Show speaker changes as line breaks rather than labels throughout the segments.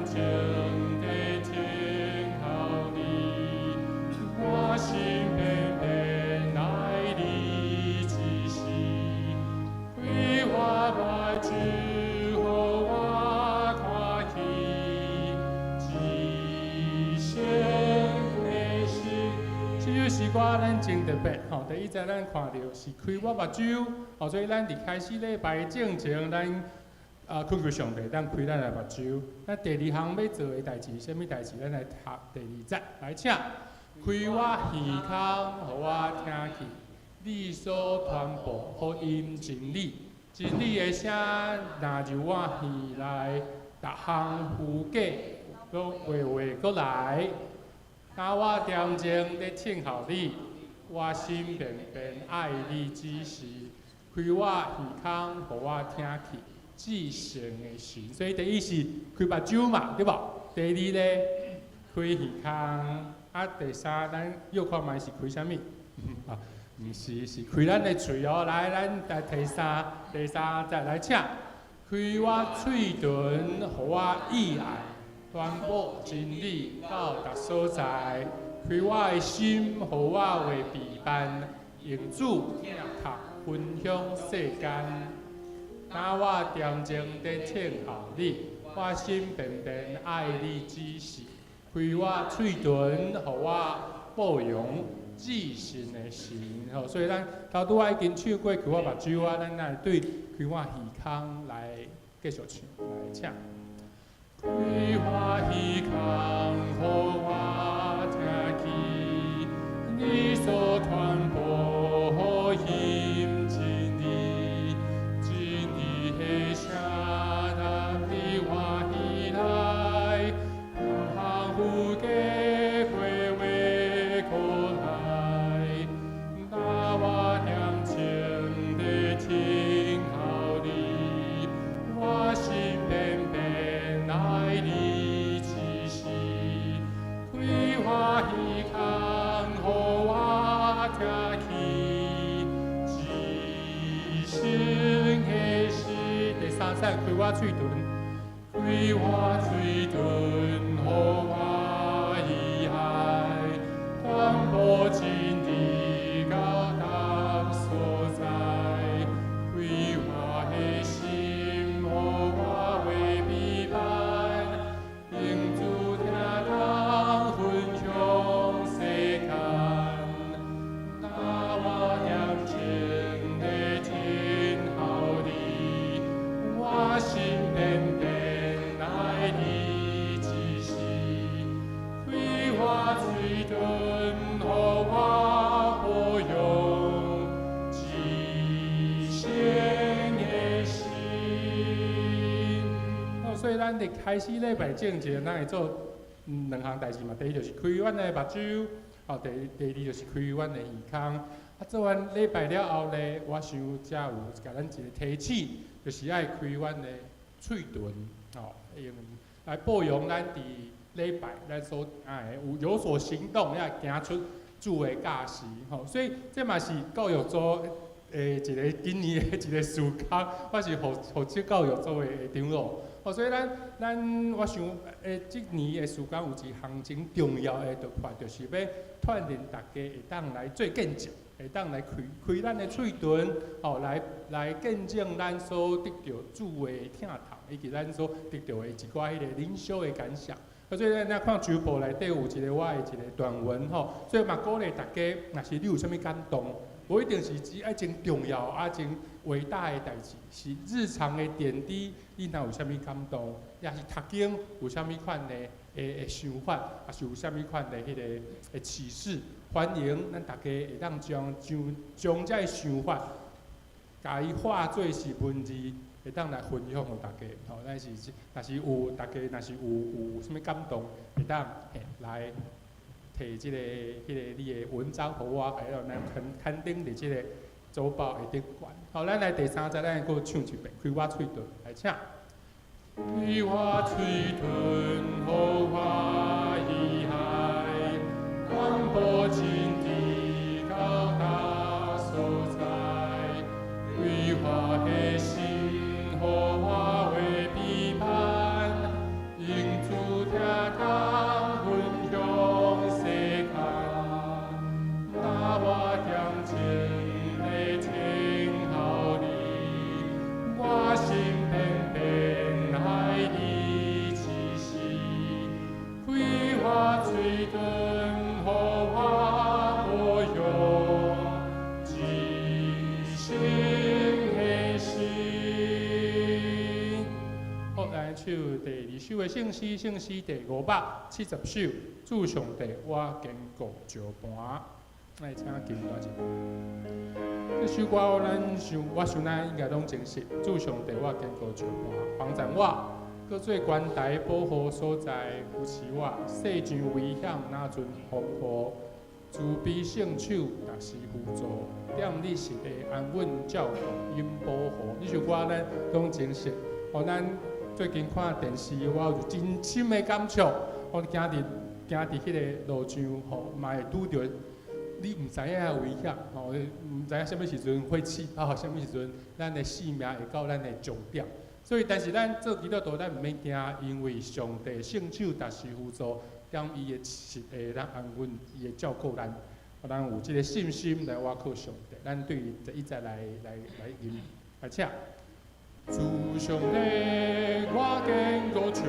靜地聽候你，我心偏偏愛你之時，開我目睭，予我看見至聖的神。這首詩歌咱真特別吼，第一節咱看著是開我目睭，吼，所以咱佇開始禮拜進前，咱懇求上帝，咱開咱的目睭。咱第二項欲做的代誌，啥物代誌？咱來讀第二節，來請。開我耳孔，予我聽見你所傳播福音真理，真理的聲若入我耳內，逐項虛假攏話話過來。若我恬靜咧聽候你，我心便便愛你指示，開我耳孔，予我聽見至聖的神。所以第一是開目睭嘛，對無？第二咧，開耳孔。啊，第三，咱約看覓是開啥物？啊，毋是，是開咱的喙哦。來，咱來第三節來請。開我喙唇，予我意愛，傳播真理到達所在。開我的心，予我話備辦，用主聽分享世間。若我恬靜地聽候你，我心便便愛你指示，開我喙唇，予我報揚至聖的神。吼，所以咱頭拄仔已經唱過開我目睭啊，咱來對開我耳孔來繼續唱，來請。開我耳孔，予我聽見你所傳播福音真理，真理的聲入我耳內，逐項虛假話話過來，若我恬靜地聽候你，我心便便愛你指示，開我耳孔，予我聽見至聖的詩。第三節，開我喙唇，開我喙唇，予我意愛，傳播真理到達所在，開我的心，予我話備辦，用主聽通分享世間。若我恬靜地聽候你，我心便便愛你指示，開我喙唇，予我報揚至聖的神。哦，所以咱佇開始禮拜進前，咱會做兩項代誌嘛。第一就是開阮的目睭，哦，第二就是開阮的耳孔。啊，做完禮拜了後咧，我想才有共咱一個提醒，就是愛開阮的喙唇，吼，用來報揚咱佇禮拜咱所愛有所行動，也行出主的教示，吼。所以這嘛是教育組的一個今年的一個事工，我是負責教育組的長老。哦，所以咱我想，這年的事工有一項真重要的突破，就是欲鍛鍊大家會當來做見證，會當來開開咱的喙唇，吼，來見證咱所得著主的疼痛，以及咱所得著的一寡彼個靈修的感想。啊，所以咱若看週報內底有一個我的一個短文吼，所以嘛鼓勵大家，若是你有啥物感動，無一定是指愛真重要啊、真偉大的代誌，是日常的點滴，你若有啥物感動，抑是讀經有啥物款的想法，抑是有啥物款的彼個的啟示，歡迎咱大家會當將這个想法，共伊化做是文字，會當來分享予大家。吼，咱是若是有大家若是有啥物感動，會當嘿來提這個彼個你的文章予我，會當來刊登佇這個週報的頂懸。好，咱來第三節，咱閣唱一遍，開我喙唇，來請。開我喙唇，予我意愛，傳播真理到達所在，開我的心，予我話備辦，用主燈予我保佑，一生的心。好，來唱第二首的聖詩，聖詩第570首，主上帝，我堅固石磐。來請金大姐。這首歌咱想，我想咱應該攏真熟。主上帝，我堅固石磐，幫贊我，閣做關台保護所在，扶持我。世上危險若陣風雨，慈悲聖手若是扶助，踮你實的安穩照顧永保護。這首歌咱攏真熟。哦，咱最近看電視，我有真深的感觸。我行佇彼個路上，吼，嘛會拄著。你毋知影危險，吼，毋知影啥物時陣火起，啊，啥物時陣咱的性命會到咱的終點。所以，但是咱做基督徒，咱毋免驚，因為上帝聖手若是扶助，踮伊的實會咱安穩，伊會照顧咱。咱有這個信心來倚靠上帝，咱對伊一再來吟來請。主上帝，我堅固石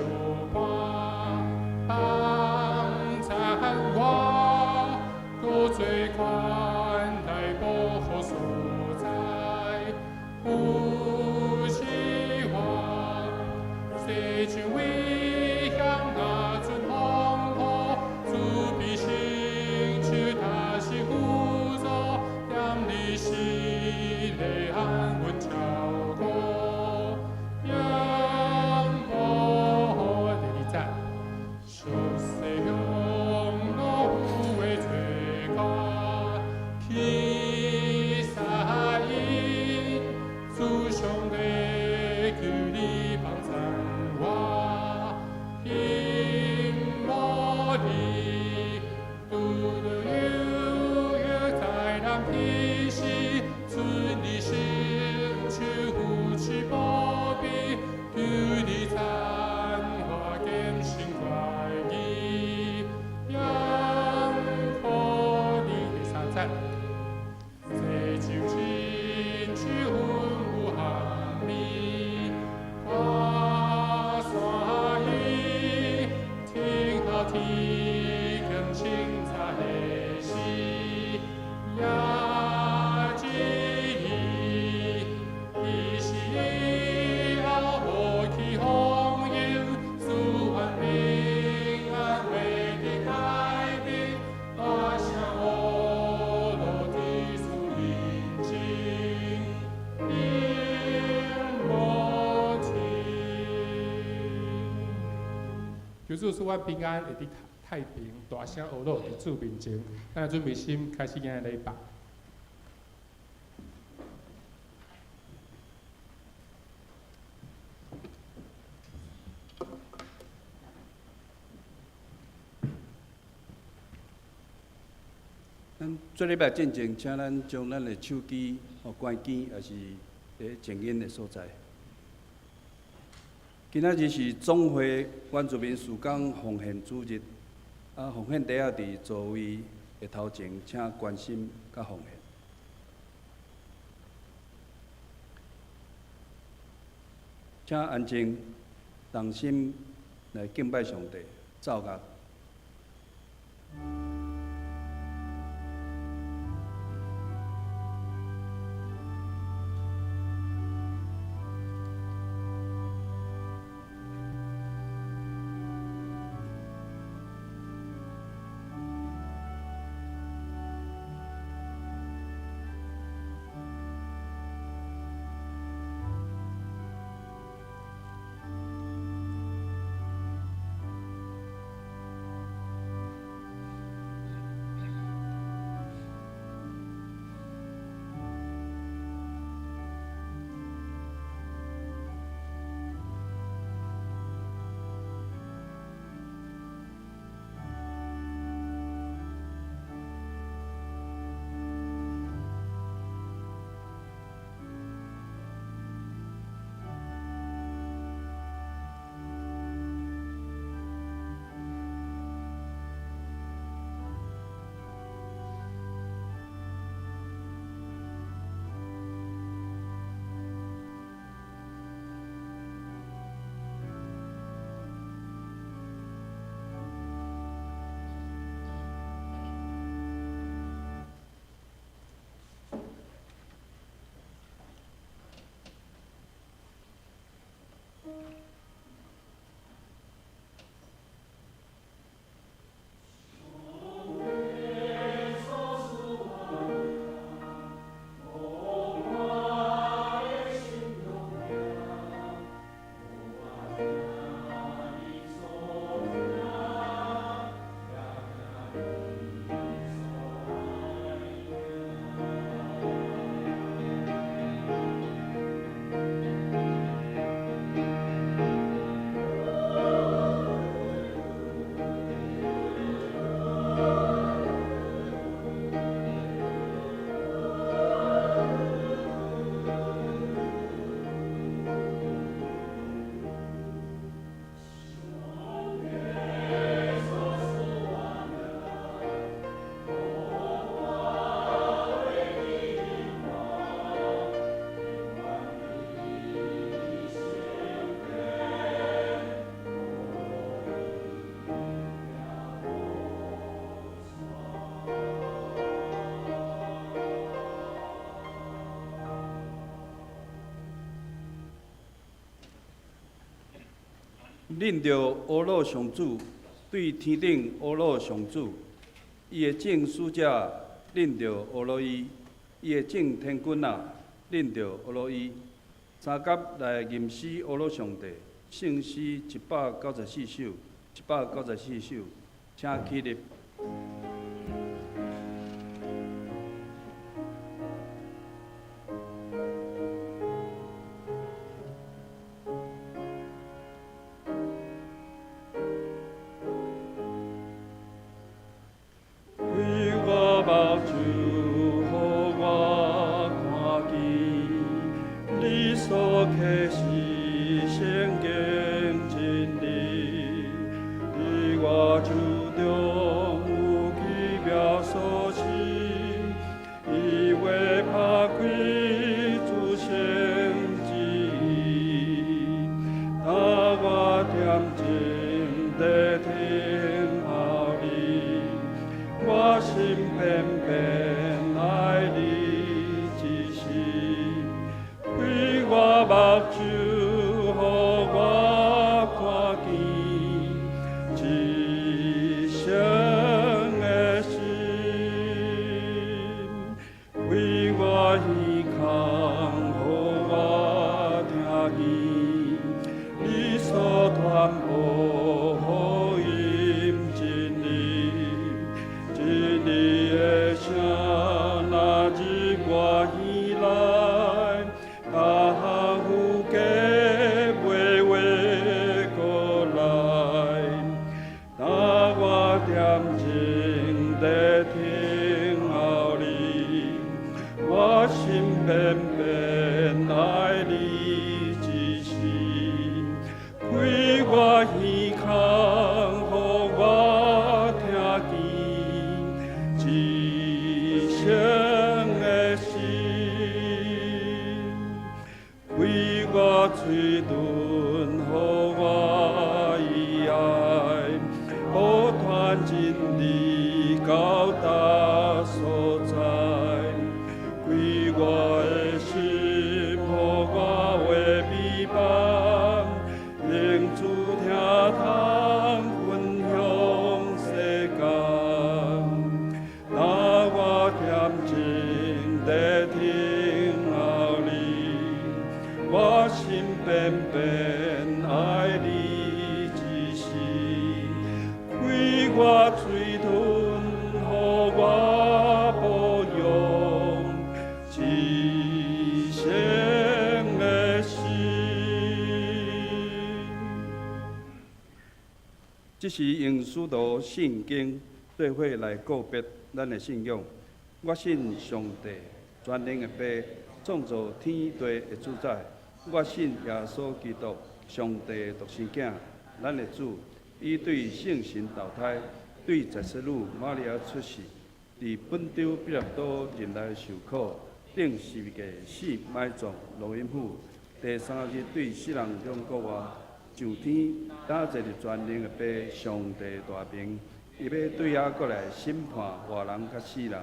磐，幫贊我。閣做寬大保護所在，扶持我。世上危險若陣風雨，慈悲聖手若是扶助，踮你實的安穩照顧，永保護。第二節，俗世享樂有的罪過，去殺因，主上帝求你幫贊我，希望你拄著憂鬱災難彼時，主你聖手扶持保庇，求你贊我堅心懷疑，仰靠你。第三節，這就親像有含味，看山伊，聽候天光清早的時，也只伊，伊是以後無去風雲，主願平安袂佇太平，大聲呼嚕佇主面前，永無停。求主賜阮平安，會佇太平，大聲呵咾佇主面前。咱來準備心，開始今日禮拜。
咱做禮拜進前，請咱將咱的手機予關機，抑是佇靜音的所在。今仔日是總會原住民事工奉獻主日，啊，奉獻袋仔佇座位的頭前，請關心佮奉獻。請安靜，同心來敬拜上帝，奏樂。恁著呵咾上主，對天頂呵咾上主，伊的眾使者，恁著呵咾伊；伊的眾天軍啊，恁著呵咾伊。三甲來吟詩呵咾上帝，聖詩194首，194首，請起立。開我目睭，予我看見，你所啟示聖經真理，佇我手中有奇妙鎖匙，伊話拍開諸聖旨意，當我恬靜地聽候你。我心偏偏愛你一時，開我目睭，予我看見至聖的心，開我耳孔，予我聽見你所傳播福音真理。真理的聲若入我耳內，逐項符格袂話過來。當我恬靜地聽候你，我心偏偏愛你一時，開我耳孔，予我聽見至聖的心，開我喙唇，予我以愛，報傳真理到達所在，開我的心，予我話美夢，用主聽通分享世間。當我恬靜地聽候你，我心偏偏愛你一時，開我喙唇，予我保養至聖的心。這是用使徒信經做伙來告別咱的信仰。我信上帝，全能的父，創造天地的主宰。我信耶穌基督，上帝的獨生囝，咱的主。伊對聖神投胎，對十四女瑪利亞出世，佇本丟彼拉多任內受苦，釘十字架死埋葬，落陰府。第三日對死人中復活，上天，擔坐佇全能的父上帝大爿，伊欲對遐閣來審判活人佮死人。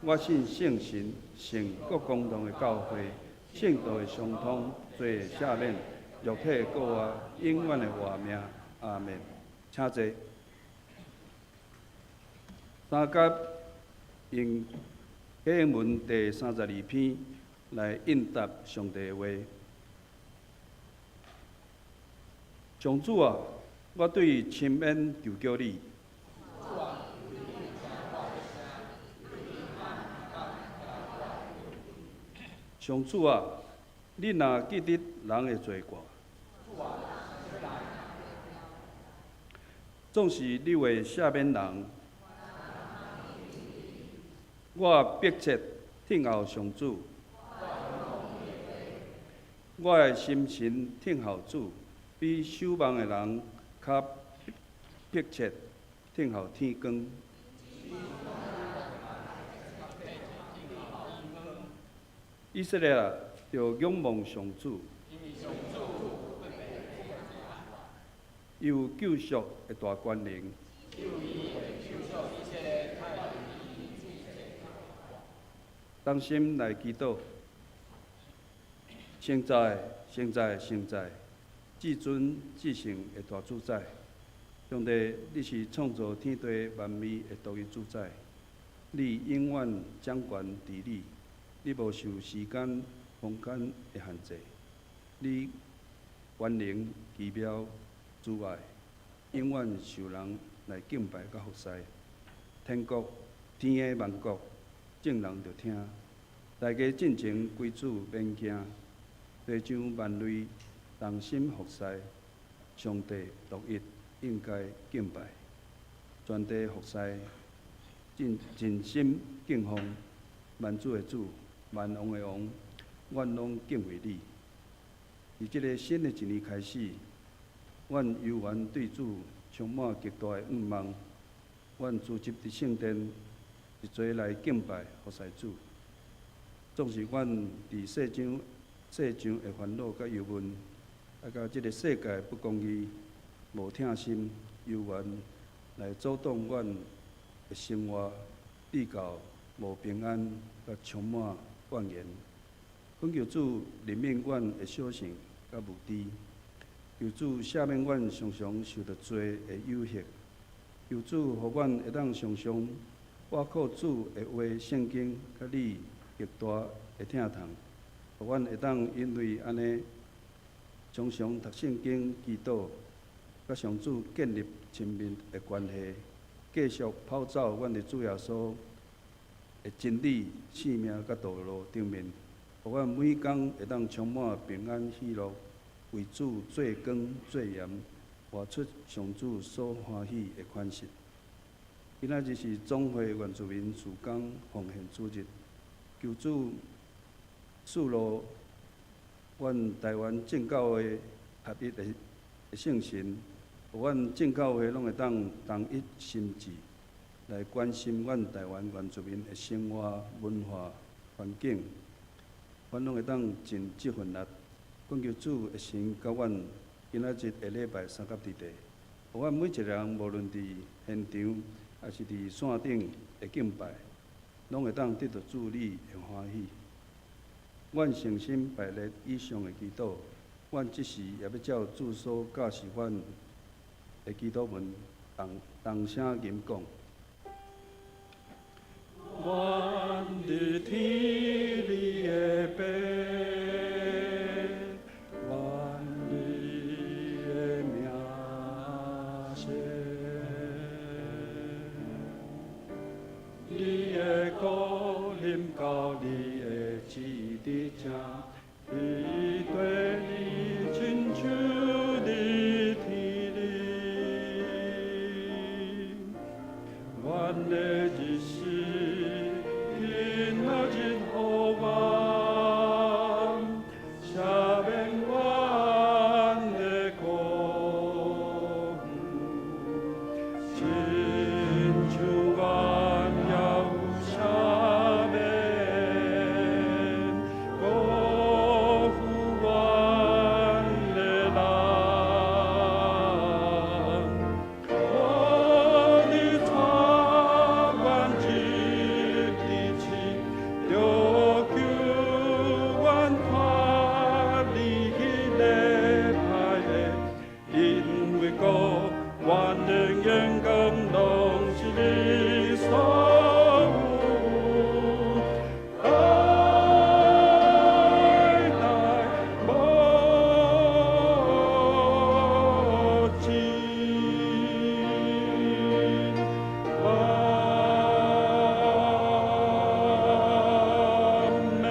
我信聖神，聖各公同的教會，聖徒的相通，罪的赦免，肉體的復活，永遠的活命。阿門。請坐。三甲用經文第32篇來應答上帝的話。上主啊，我對深淵求叫你。上主啊，你若記得人的罪過，總是你會赦免人。我迫切等候上主，我的心神等候主，比守望的人較迫切等候天光。以色列啊，著仰望上主，伊有救贖的大權能。同心來祈禱，聖哉，聖哉，聖哉，至尊至聖的大主宰。上帝，你是創造天地萬物的獨一主宰，你永遠掌權治理，你無受時間、空間的限制，你權能奇妙慈愛，永遠受人來敬拜佮服侍。天國天的萬國，眾人著聽，大家進前歸主免驚，地上萬類同心服侍，上帝獨一應該敬拜，全地服侍，盡盡心敬奉萬主的主，萬王的王，阮攏敬畏你。佇這个新的一年開始，阮猶原對主充滿極大的向望。阮聚集佇聖殿，一齊來敬拜服侍主。縱使阮佇世上的煩惱佮憂悶，佮這个世界不公義、無疼心、猶原來阻擋阮的生活，至到無平安，佮充滿怨言。懇求主憐憫阮的小性佮無知，求主赦免阮常常受著罪的誘惑，求主予阮會當常常倚靠主的話、聖經佮你極大的疼痛，予阮會當因為按呢，常常讀聖經、祈禱，佮上主建立親密的關係，繼續跑走阮的主耶穌的真理、生命佮道路頂面，予阮每工會當充滿平安喜樂，為主做光做鹽，活出上主所歡喜的款式。今仔日是總會原住民事工奉獻主日，求主賜予阮台灣正教會合一的聖神，予阮正教會攏會當同一心志，來關心阮台灣原住民的生活、文化、環境，阮攏會當盡這份力，懇求主的神佮阮今仔日的禮拜相佮佇地，予阮每一个人無論佇現場，抑是佇線頂的敬拜，攏會當得著主你的歡喜。阮誠心拜列以上的祈禱，阮這時也欲照主所教示阮的祈禱文，同同聲吟講。阮佇天裡的父，願你的名聖，你的國臨到，你的旨意佇這，佇地裡親像佇天裡。阮的日食今仔日予阮，赦免阮的過犯，親像阮也有赦免過犯阮的人。無你帶阮入佇試，著救阮脫離彼个歹的，因為國、權能、榮光，攏是你所有。代代無盡。阿們。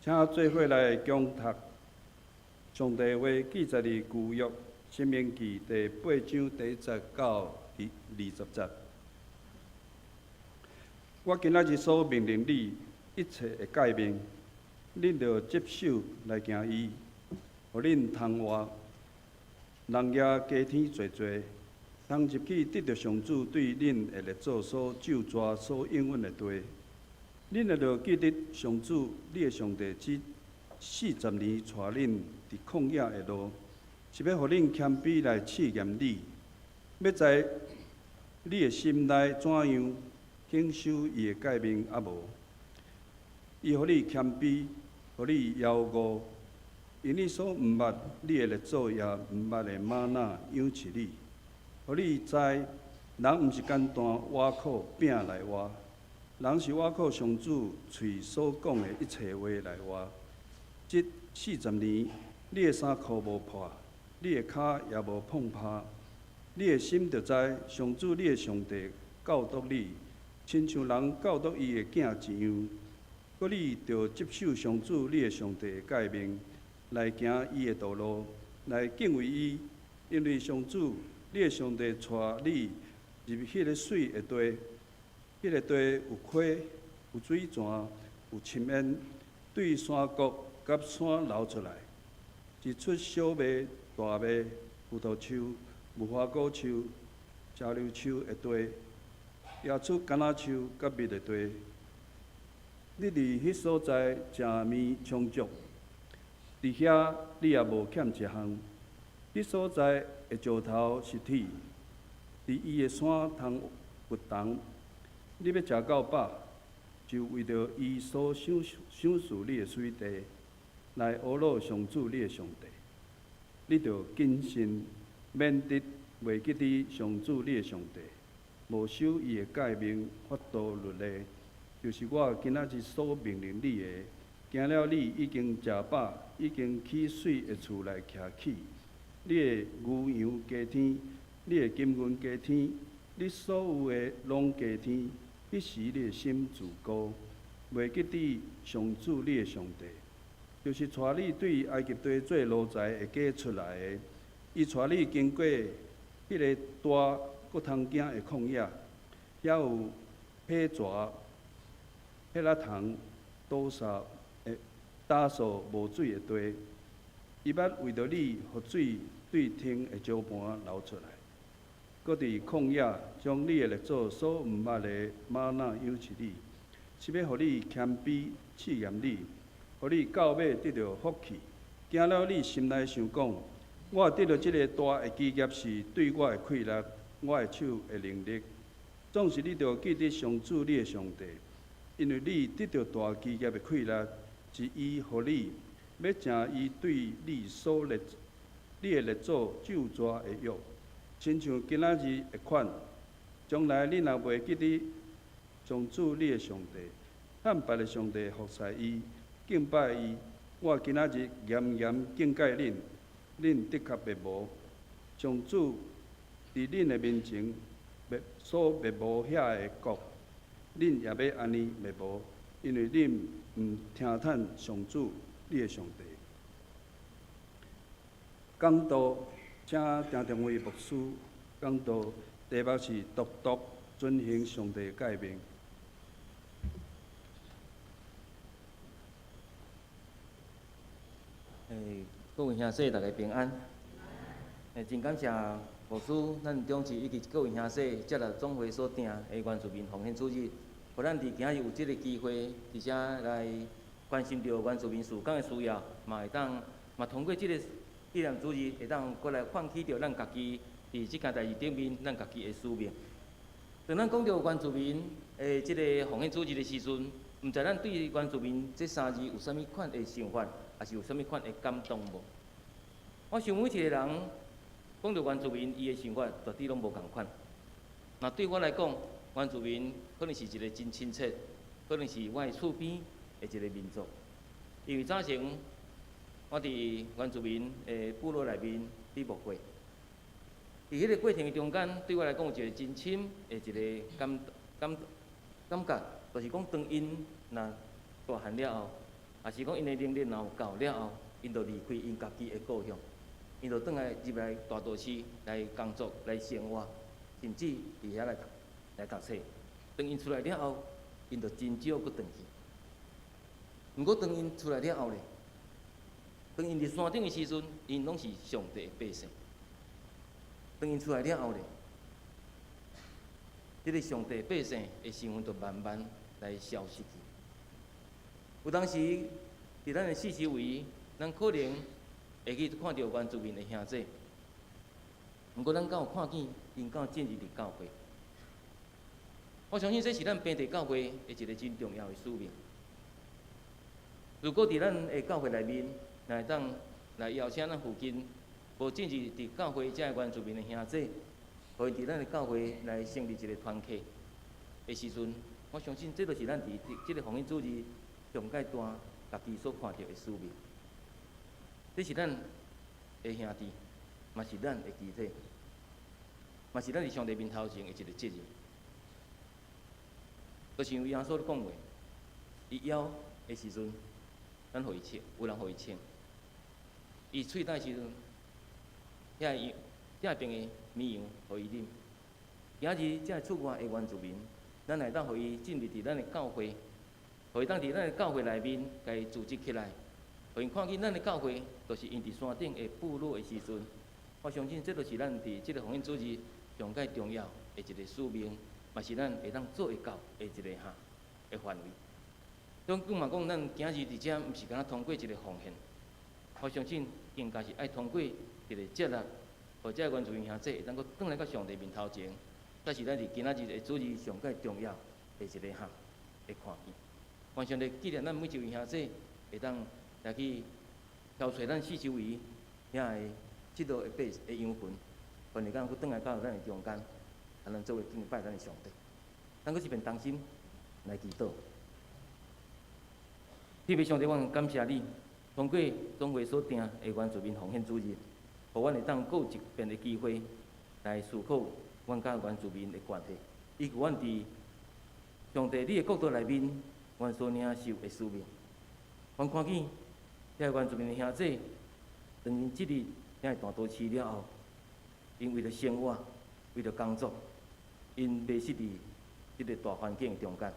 請做伙來恭讀上帝話，記載佇舊約申命記第八章第一節到第二十節。我今仔日所命令你一切的誡命，恁著執守來行伊，予恁通活，人也加添濟濟，通入去得著上主對恁的列祖所咒詛、所應允的地。恁會著記得上主你的上帝這四十年帶恁佇曠野的路，是欲予恁謙卑來試驗你，欲知你的心內怎樣，肯守伊的誡命抑無。伊予你謙卑，予你枵餓，用你所毋捌，你的列祖也毋捌的嗎哪養飼你，予你知人毋是干單倚靠餅來活，人是倚靠上主喙所講的一切話來活。這四十年，你的衫褲無破，你的跤也無碰破，你的心著知上主你的上帝教導你，親像人教導伊的囝一樣。閣你著執守上主你的上帝的誡命，來行伊的道路，來敬畏伊，因為上主你的上帝帶你入彼个媠的地，彼个地有溪、有水泉、有深淵，對山谷佮山流出來，是出小麥、大麥、葡萄樹、無花果樹、石榴樹的地，也出橄欖樹佮蜜的地。你佇彼所在食物充足，佇遐你也無欠一項。彼所在的石頭是鐵，佇伊的山通掘銅。你欲食到飽，就為著伊所賞賜你的水地，來呵咾上主你的上帝。你著謹慎，免得袂記得上主你的上帝，無守伊的誡命、法度、律例，就是我今仔日所命令你的。驚了你已經食飽，已經起媠的厝來徛起，你的牛羊加添，你的金銀加添，你所有的攏加添。彼時你的心自高，袂記得上主你的上帝，就是帶你對埃及地做奴才的家出來的。伊帶你經過彼个大閣通驚的曠野，遐有火蛇、彼仔蟲倒掃的打掃無水的地。伊捌為著你，予水對天的石盤流出來，閣佇曠野將你的列祖所毋捌的嗎哪養飼你，是欲予你謙卑試驗你，予你到尾得著福氣。驚了你心內想講：我得著這个大的基業是對我的氣力，我的手的能力。總是你著記得上主你的上帝，因為你得著大基業的氣力，是伊予你，欲成伊對你所立、你的列祖咒詛的約，親像今仔日的款。將來你若袂記得上主你的上帝，向別的上帝服侍伊、敬拜伊，我今仔日嚴嚴警戒恁，恁的確滅無。上主佇恁的面前滅所滅無遐个國，恁也欲按呢滅無，因為恁毋聽趁上主你的上帝。講道，請張中偉牧師講道，題目是獨獨遵行上帝誡命。
各位兄弟，大家平安。真感謝牧師，咱長執以及各位兄弟接納總會所訂的原住民奉獻主日，予咱佇今仔日有這个機會，佇遮來關心著原住民事工的需要，嘛會當嘛通過這个紀念主日，會當閣來喚起著咱家己佇這件代誌頂面，咱家己的使命。當咱講著原住民的這个奉獻主日的時陣，毋知咱對原住民這三字有啥物款的想法，抑是有啥物款的感動無？我想每一个人講著原住民，伊的想法絕對攏無仝款。若對我來講，原住民可能是一个真親切，可能是我的厝邊的一个民族。因為早前我佇原住民的部落內面佇牧會，佇彼个過程的中間，對我來講有一个真深的一个感覺，就是講當𪜶若大漢了後，也是講𪜶的能力若有夠了後，𪜶就離開𪜶家己的故鄉，𪜶就轉來入來大都市來工作、來生活，甚至佇遐來讀來讀冊。當𪜶出來了後，𪜶就真少閣轉去。毋過當𪜶出來了後咧，當𪜶佇山頂的時陣，𪜶攏是上帝的百姓。當𪜶出來了後咧，這个上帝百姓的身份就慢慢來消失去。有當時佇咱的四周圍，咱可能會去看著原住民的兄弟，毋過咱敢有看見𪜶敢有進入佇教會？我相信這是咱平地教會的一个真重要的使命。如果佇咱的教會內面，若會當來邀請咱附近無進入佇教會遮的原住民的兄弟，予𪜶佇咱的教會來成立一个團契的時陣，我相信這就是咱佇這个奉獻主日上蓋大家己所看著的使命。這是咱的兄弟，嘛是咱的肢體，嘛是咱佇上帝面頭前的一个責任。就像耶穌講話，伊枵的時陣，咱予伊穿，有人予伊穿；伊喙焦的時陣，遐羊、遐邊的綿羊予伊啉。今日遮出外的原住民，咱會當予伊進入佇咱的教會，予伊當佇咱的教會內面，共伊組織起來，予𪜶看見咱的教會，就是𪜶佇山頂的部落的時陣。我相信這就是咱佇這个奉獻主日上蓋重要的一个使命，嘛是咱會當做會到的一个哈的範圍。總講嘛講，咱今日佇遮毋是干焦通過一个奉獻，我相信更加是愛通過一个接納，予遮原住民兄弟會當閣轉來到上帝面頭前，這是咱佇今仔日的主日上蓋重要的一个哈的看見。願上帝紀念咱每一位兄弟，會當來去挑揣咱四周圍遐个失落的百的羊群，予𪜶會當閣轉來到咱的中間，啊，咱做伙敬拜咱的上帝。咱閣一遍同心來祈禱。天父上帝，我感謝你，通過總會所訂的原住民奉獻主日，予阮會當閣有一遍的機會來思考阮佮原住民的關係，以及阮佇上帝你的國度內面，阮所領受的使命。阮看見遮原住民的兄弟，當𪜶進入遮个大都市了後，𪜶為著生活，為著工作，𪜶迷失佇這个大環境的中間。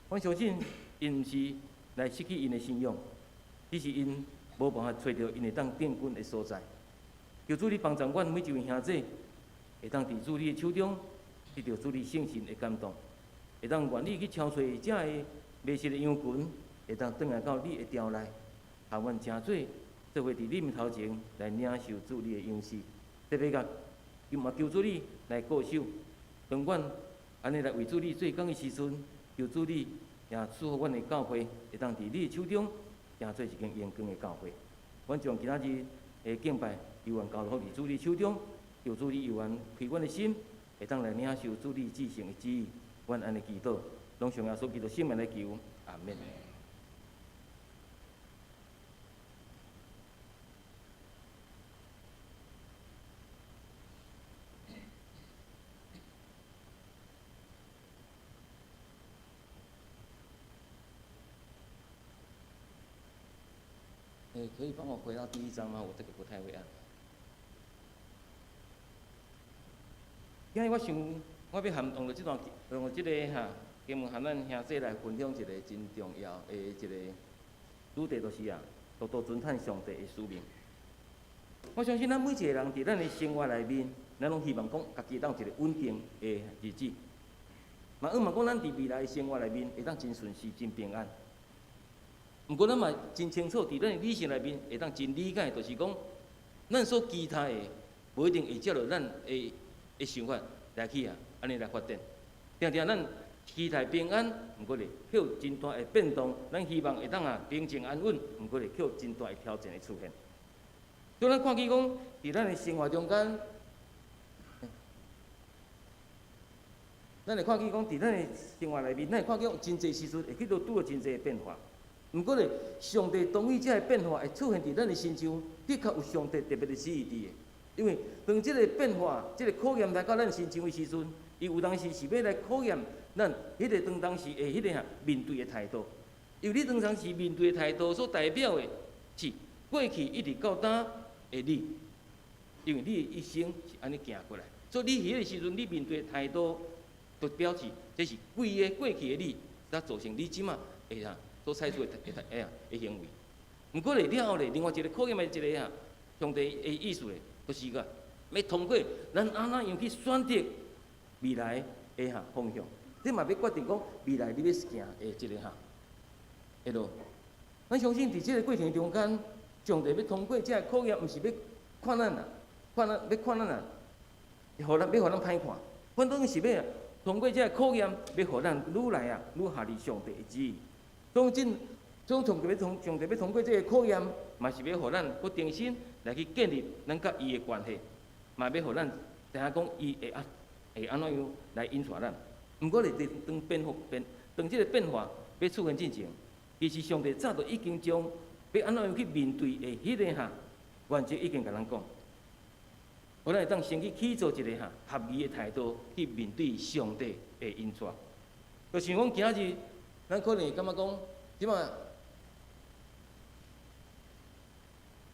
阮相信，𪜶毋是來失去𪜶的信仰，只是𪜶無辦法揣著𪜶會當定根的所在。求主你幫助阮每一位兄弟，會當佇主你的手中得著主你聖神的感動，會當願意去敲揣遮个迷失的羊群，會當轉來到你的牢內，予阮成做做伙佇你面頭前來領受主你的恩賜。特別共，嘛求主你來顧守，當阮按呢來為主你做工的時陣，求主你也賜予阮的教會，會當佇你的手中成做一間榮光的教會。阮將今仔日的敬拜，猶原交託佇主你手中，求主你猶原開阮的心，會當來領受主你至聖的旨意。阮按呢祈禱，攏奉耶穌基督聖名來求，阿門。欸，可以幫我回到第一章嗎？我這個不太會按。今日我想，我欲含用著這段，用著這个哈經文，含咱兄弟來分享一个真重要的一個主題，就是啊，多多尊嘆上帝的使命。我相信咱每一個人佇咱的生活內面，咱攏希望講家己當有一個穩定的日子。嘛，向望講咱佇未來的生活內面會當真順遂、真平安。毋過，咱嘛真清楚，佇咱的理性內面會當真理解，就是講，咱所期待的，無一定會照著咱的的想法來去啊，按呢來發展。定定咱期待平安，毋過咧，卻有真大的變動。咱希望會當啊平靜安穩，毋過咧，卻有真大的挑戰會出現。所以咱看見講，佇咱的生活中間，咱會看見講，佇咱的生活內面，咱會看見有真濟時陣會去到拄著真濟的變化。毋過咧，上帝同意這个變化會出現佇咱的身上，的確有上帝特別的旨意佇的。因為當這个變化、這个考驗來到咱身上的時陣，伊有當時是欲來考驗咱彼个當當時的彼个哈面對的態度。因為你當陣時面對的態度所代表的是過去一直到今的你，因為你的一生是按呢行過來，所以你彼个時陣你面對的態度，就表示這是規个過去的你，才造成你這馬會啊所採取的的的啊的行為。毋過咧了後咧，另外一個考驗的一個啊，上帝的意思咧，就是個欲通過咱按怎樣去選擇未來的哈方向，你嘛欲決定講未來你欲行的這个哈的路。咱相信佇這个過程中間，上帝欲通過這个考驗，毋是欲看咱啊，看咱欲看咱啊，予咱欲予咱歹看，反倒是欲通過這个考驗，欲予咱愈來啊愈合佇上帝的旨意。當真，將上帝欲通上帝欲通過這个考驗，嘛是欲予咱閣重新來去建立咱佮伊的關係，嘛欲予咱知影講伊會按會按怎樣來引帶咱。毋過咧，佇當變化變當這个變化欲出現進前，其實上帝早就已經將欲按怎樣去面對的彼个哈原則已經共咱講，予咱會當先去起做一個哈合宜的態度去面對上帝的引帶。就像講今日，咱可能會感覺講，這馬，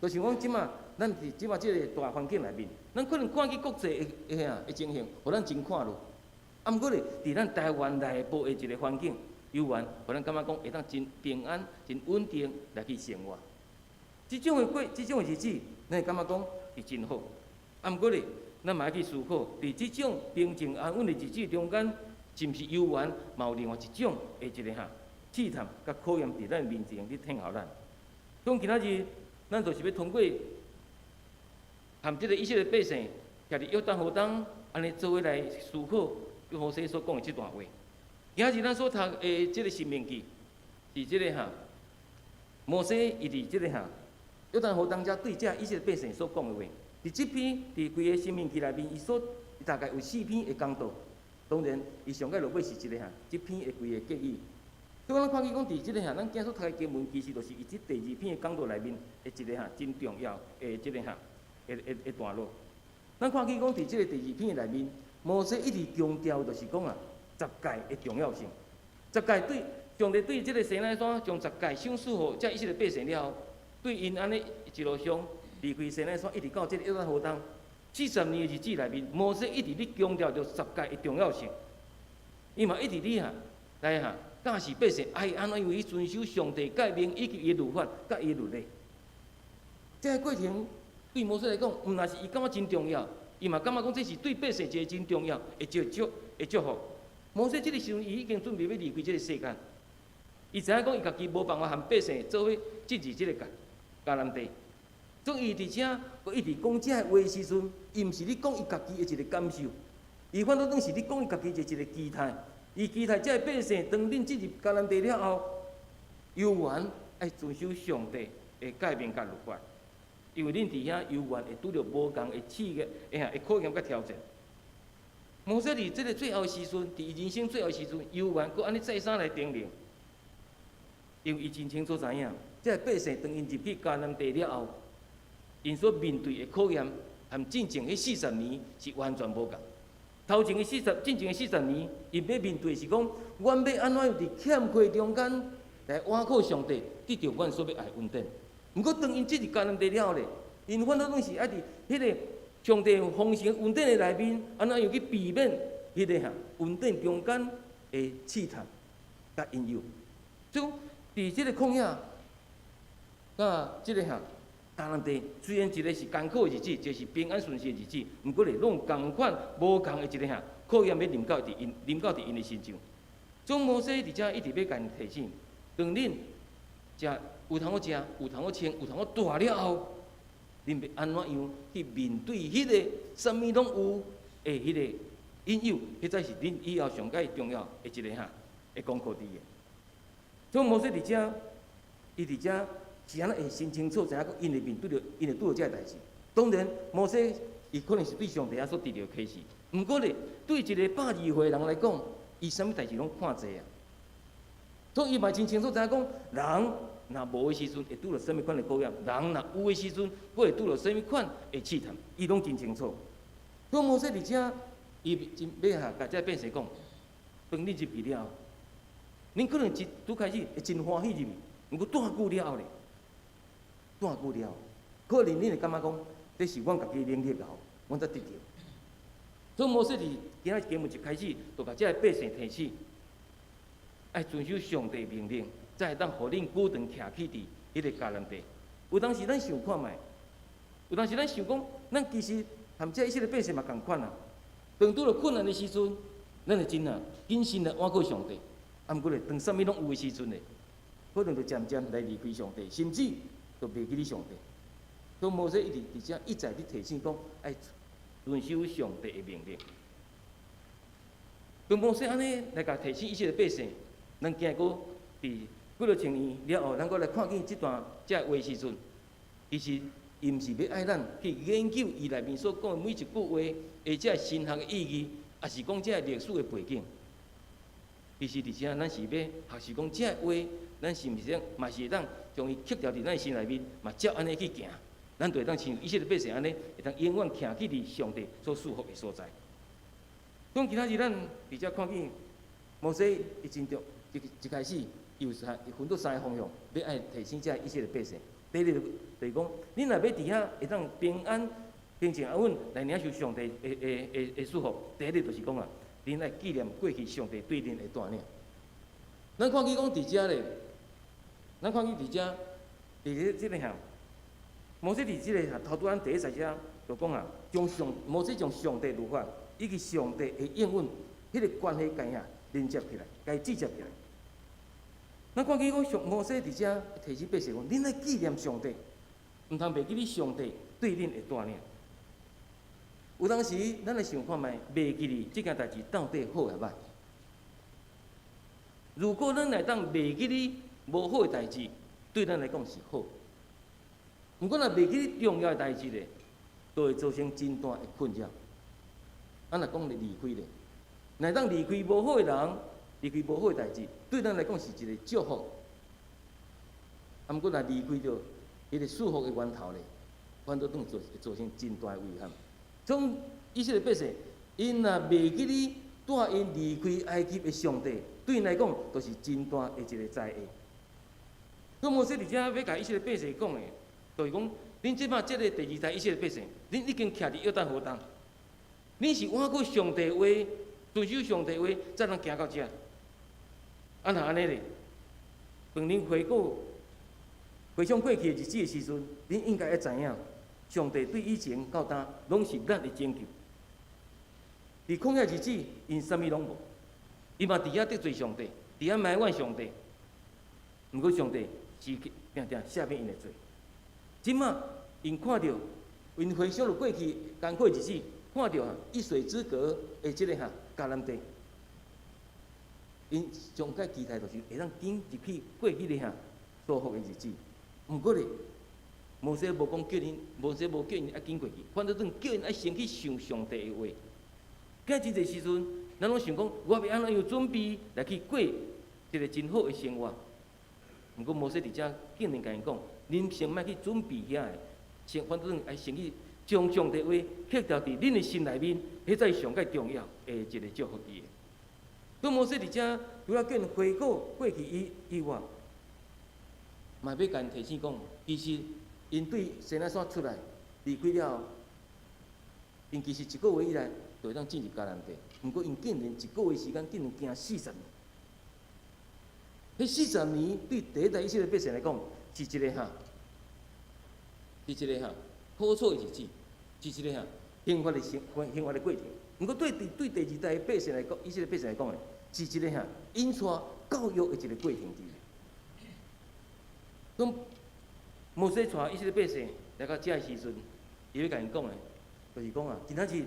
就像講這馬，咱佇這馬這个大環境內面，咱可能看見國際的的啥的情形，予咱真看落。啊，毋過咧，佇咱台灣內部的一个環境，猶原，予咱感覺講會當真平安、真穩定來去生活。這種的過，這種的日子，咱會感覺講是真好。啊，毋過咧，咱嘛愛去思考，佇這種平靜安穩的日子中間，是毋是猶原嘛有另外一種的一个哈試探佮考驗佇咱面前咧等候咱。講今仔日，咱就是欲通過和這个以色列百姓徛佇約旦河東，按呢做伙來思考摩西所講的這段話。今仔日咱所讀的這个申命記，是這个哈摩西伊佇這个哈約旦河東遮對這以色列百姓所講的話。佇這篇佇規个申命記內面，伊所大概有四篇的講道。當然，伊上蓋落尾是一个哈，這篇的規个結語。所以咱看見講，佇這个哈，咱今仔所讀的經文，其實就是伊這第二篇的講道內面的一個哈，真重要的這个哈，的的的段落。咱看見講，佇這个第二篇的內面，摩西一直強調，就是講啊，十誡的重要性。十誡對上帝對這个西奈山將十誡賞賜予這以色列百姓了後，對𪜶按呢一路上離開西奈山，一直到這个約旦河東40年的日子內面，摩西一直咧強調著十誡的重要性。伊嘛一直咧哈來哈教示百姓愛按怎樣去遵守上帝誡命以及伊的律法佮伊的律例。這个過程對摩西來講，毋但是伊感覺真重要，伊嘛感覺講這是對百姓一个真重要的祝祝的祝福。摩西這个時陣，伊已經準備欲離開這个世間，伊知影講伊家己無辦法和百姓做伙進入這个迦迦南地。所以伊佇遮，閣一直講這个話的時陣，伊毋是咧講伊家己的一個感受，伊反倒當是咧講伊家己的一個期待。伊期待這个百姓當恁進入迦南地了後，猶原愛遵守上帝的誡命佮律法，因為恁佇遐猶原會拄著無仝的試驗、會哈會考驗佮挑戰。摩西佇這个最後的時陣，佇伊人生最後的時陣，猶原閣按呢再三來叮嚀，因為伊真清楚知影，這个百姓當𪜶入去迦南地了後，𪜶所面對的考驗，和進前彼四十年是完全無仝。頭前的四十，進前的四十年，𪜶欲面對是講，阮欲按怎樣佇欠缺中間來倚靠上帝，得著阮所欲愛的恩典。毋過當𪜶進入迦南地了後咧，𪜶反倒攏是愛佇彼个上帝豐盛恩典的內面，按怎樣去避免彼个哈恩典中間的試探佮引誘。所以講，佇這个曠野，佮這个哈迦南地，雖然一个是艱苦的日子，一个是平安順遂的日子，毋過咧，攏仝款無仝的一个哈考驗欲臨到佇𪜶臨到佇𪜶的身上。總摩西佇遮一直欲共𪜶提醒，當恁食有通好食，有通好穿，有通好蹛了後，恁欲按怎樣去面對彼个啥物攏有的彼个引誘？彼才是恁以後上蓋重要的一个哈的功課佇的。所以摩西佇遮，伊佇遮是按怎會真清楚知影講，𪜶會面對著，𪜶會拄著這个代誌。當然，摩西伊可能是對上帝遐所得著啟示，毋過咧，對一个120歲的人來講，伊啥物代誌攏看濟啊。所以伊嘛真清楚知影講，人若無的時陣會拄著啥物款的考驗，人若有的時陣，閣會拄著啥物款的試探，伊攏真清楚。所以摩西佇遮，伊真欲哈，共這百姓講，當恁入去了後，恁可能一拄開始會真歡喜入去，毋過蹛久了後咧，蹛久了後，可能恁會感覺講，這是阮家己能力𠢕，阮才得著。所以摩西佇今仔經文一開始，就共這个百姓提醒，愛遵守上帝命令，才會當予恁久長徛起佇彼个迦南地。有當時咱想看覓，有當時咱想講，咱其實含這以色列百姓嘛仝款啊。當拄著困難的時陣，咱會真啊謹慎來倚靠上帝。啊，毋過咧，當啥物攏有的時陣咧，可能就漸漸來離開上帝，甚至就袂記得上帝。所以摩西一直佇遮一再佇提醒講，愛遵守上帝的命令。當摩西按呢來共提醒以色列百姓，咱今日閣佇幾落千年了後，咱閣來看見這段這話時陣，其實伊毋是欲愛咱去研究伊內面所講的每一句話，或者神學的意義，抑是講這歷史的背景。其實佇遮，咱是欲學習講這話，咱是毋是嘛是會當將伊刻牢佇咱心內面，嘛照按呢去行，咱就會當親像以色列百姓按呢，會當永遠徛起佇上帝所賜福的所在。講今仔日咱佇遮看見摩西，伊真重一一開始，伊有三分做三个方向，欲愛提醒這以色列百姓。第一個就是講，恁若欲佇遐會當平安、平靜安穩來領受上帝的的的的祝福，第一個就是講啊，恁愛紀念過去上帝對恁的帶領。咱看見講佇遮咧，咱看見佇遮，佇這個項，摩西佇這個項頭拄咱第一節遮就講啊，將上摩西將上帝律法以及上帝的應允，彼个關係共啥連接起來，共連接起來。咱看見講上摩西佇遮提醒百姓講，恁愛紀念上帝，毋通袂記得上帝對恁的帶領。有當時，咱來想看覓，袂記得這件代誌到底好抑䆀？如果咱會當袂記得無好的代誌，對咱來講是好。毋過若袂記得重要的代誌咧，就會造成真大的困擾。咱若講咧離開咧，若當離開無好的人，離開無好的代誌，對咱來講是一個祝福。啊，毋過若離開著彼個祝福的源頭咧，反倒轉造造成真大的遺憾。從以色列百姓，𪜶若袂記得帶𪜶離開埃及的上帝，對𪜶來講，就是真大的一個災禍。所以摩西佇遮欲共以色列百姓講的，就是講，恁這擺這个第二代以色列百姓，恁已經徛佇約旦河東，恁是倚靠上帝話，遵守上帝話，才通行到遮。啊，若按呢咧，當恁回顧回想過去的日子的時陣，恁應該愛知影，上帝對以前到今，攏是咱的拯救。佇曠野日子，𪜶啥物攏無，伊嘛佇遐得罪上帝，佇遐埋怨上帝。毋過上帝時刻定定赦免𪜶的罪。這馬𪜶看著，𪜶回想著過去艱苦的日子，看著一水之隔的這個哈迦南地，𪜶上蓋期待就是會當緊入去過彼个哈舒服的日子。毋過咧，摩西無講叫恁，摩西無叫𪜶愛緊過去，反倒轉叫𪜶愛先去想上帝的話。今真濟時陣，咱攏想講，我欲按怎樣準備來去過一個真好的生活。毋過摩西佇遮竟然共𪜶講，恁先莫去準備遐个，先反倒轉愛先去將上帝話刻牢佇恁的心內面，彼才是上蓋重要的一個祝福伊的。所以摩西佇遮除了叫𪜶回顧過去以以外，嘛欲共𪜶提醒講，其實𪜶對西奈山出來離開了後，𪜶其實一個月以內就會當進入迦南地。毋過𪜶竟然一個月時間，竟然行四十年。彼四十年對第一代以色列百姓來講，是一個哈，是一個哈苦楚的日子，是一個哈刑罰的刑刑罰的過程。毋過對對第二代百姓來講，以色列百姓來講咧，是一個哈引帶教育的一個過程佇。當摩西帶以色列百姓來到遮的時陣，伊欲共𪜶講的，就是講啊，今仔日